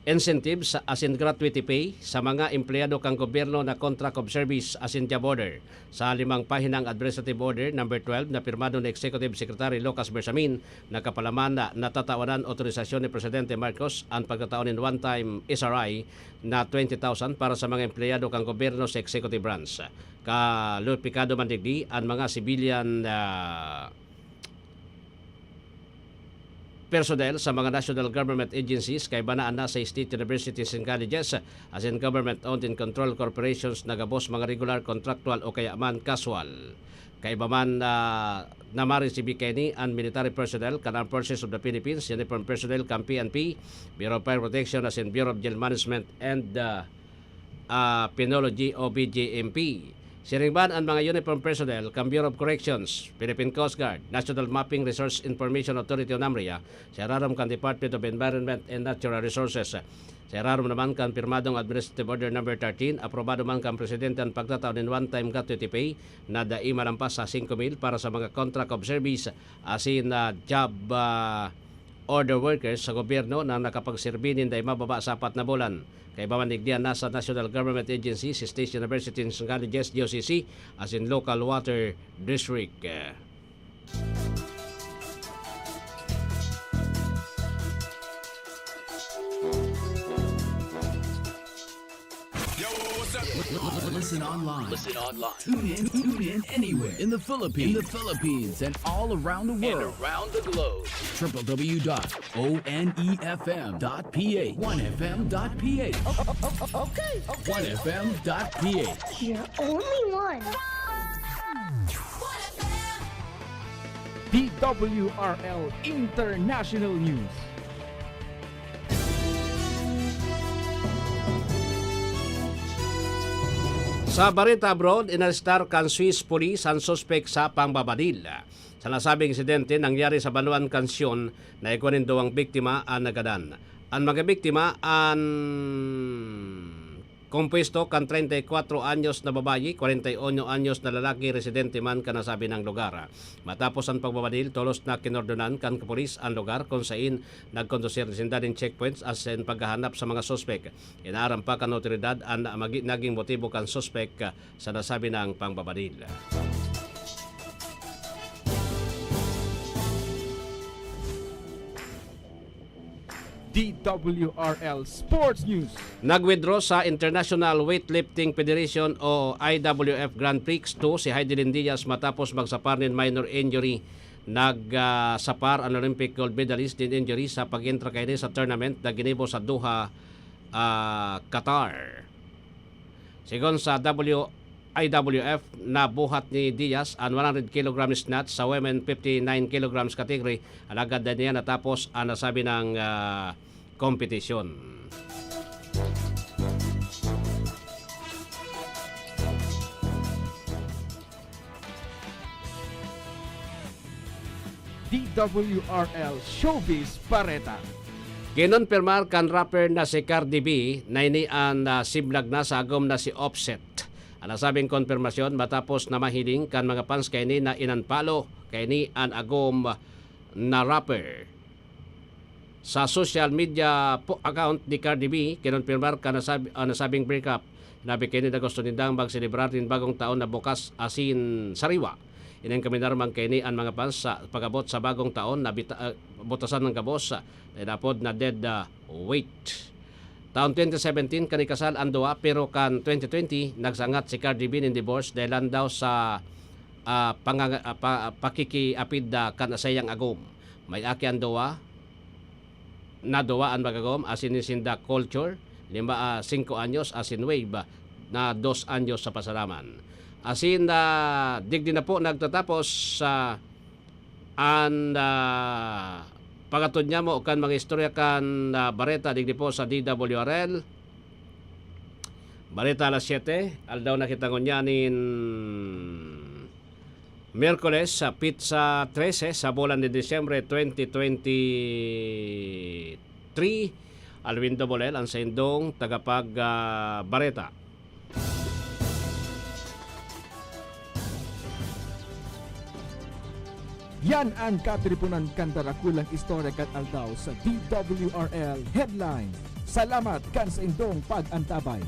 incentives asin gratuity pay sa mga empleyado kan gobyerno na contract of service asin job order. Sa limang pahinang administrative order number twelve na pirmado ni Executive Secretary Lucas Bersamin, nakapalaman na natatawanan otorisasyon ni Presidente Marcos an pagtatao nin one-time S R I na twenty thousand para sa mga empleyado kan gobyerno sa executive branch, kalupikado man digdi an mga civilian, ah, personnel sa mga national government agencies kaiba na an nasa state universities and colleges asin government-owned and controlled corporations na gabos mga regular, contractual o kaya man casual. Kaiba man, ah, na maresibi kaini an military personnel kan Armed Forces of the Philippines, uniform personnel kan P N P, Bureau of Fire Protection asin Bureau of Jail Management and, ah, ah, Penology o B J M P. Siring man an mga uniform personnel kan Bureau of Corrections, Philippine Coast Guard, National Mapping Resource Information Authority o NAMRIA, sa irarom kan Department of Environment and Natural Resources. Sa irarom naman kan pirmadong Administrative Order Number thirteen, aprobado man kan Presidente an pagtatao nin one-time gratuity pay na dai malampas sa singko mil para sa mga contract of service asin na job, ah, order workers sa gobyerno na nakapagserbi nin dai mababa sa apat na bulan. Kaiba man digdi an nasa National Government Agencies, State Universities and Colleges, D O C C, asin Local Water District. Yo, what's up? Listen online. Listen online. Tune in. Tune in anywhere. In the Philippines. In the Philippines and all around the world. And around the globe. Triple W dot O N E F M dot P H. One F M dot P H. Okay, okay. One F M dot P H. You're only one. P W R L International News. Sa Barita Abroad, inarestar kan Swiss Police an suspek sa pangbabadil. Sa nasabing insidente, nangyari sa banwaan kan Sion na igwa nin duwang biktima an nagadan. An mga biktima an Kompuesto kan treinta y cuatro anyos na babayi, kwarenta y uno anyos na lalaki, residente man kan nasabing lugar. Matapos an pagbabadil, tolos na kinordonan kan kapulis an lugar kun sain nagkondusir sinda nin checkpoints asin paghahanap sa mga suspek. Inaaram pa kan awtoridad an magi-, naging motibo kan suspek sa nasabing pangbabadil. D W R L Sports News. Nag-withdraw sa International Weightlifting Federation o I W F Grand Prix two si Heidelin Diaz matapos magsapar nin minor injury. Nag, ah, sapar an Olympic gold medalist nin injury sa pag-entra kaini sa tournament na ginibo sa Doha, ah, Qatar. Sigon sa W I W F, nabuhat ni Diaz an one hundred kilogram snatch sa women fifty-nine kilograms category, alagad dai niya natapos an nasabing, ah, kompetisyon. D W R L Showbiz Bareta. Kinonpirmar kan rapper na si Cardi B na ini an, ah, siblag na sa agom na si Offset. An nasabing konpirmasyon matapos na mahiling kan mga fans kaini na in-unfollow kaini an agom na rapper. Sa social media po account ni Cardi B, kinonpirmar kan nasab-, an nasabing breakup. Sinabi kaini na gusto nindang magselebrar nin bagong taon na bukas asin sariwa. Ining kaminar man kaini an mga fans sa pag-abot sa bagong taon na bita-, ah, butasan ng gabos, ah, na inapod na Dead, ah, Weight. Taon twenty seventeen kan ikasal an duwa, pero kan twenty twenty, nagsangat si Cardi B nin divorce dahilan daw sa, ah, panganga-, ah, pa-, pakikiapid, ah, kan saiyang agom. May aki an duwa, na duwa an mag-agom, asin nin sinda Culture, lima, ah, singko anyos, asin Wave, ah, na dos anyos sa pasalaman. Asin, ah, digdi na po nagtatapos sa an, ah, paghatod niamo kan mga istorya kan, ah, bareta digdi po sa D W R L. Bareta alas siyete, aldaw na kita ngunyan nin Miyerkules, sa petsa trese sa bulan de Disyembre twenty twenty-three. Alwin Dobolel, ang saindong tagapag, ah, bareta. Yan an katiriponan kan darakulang istorya kan aldaw sa D W R L Headlines. Salamat kan saindong pag-antabay.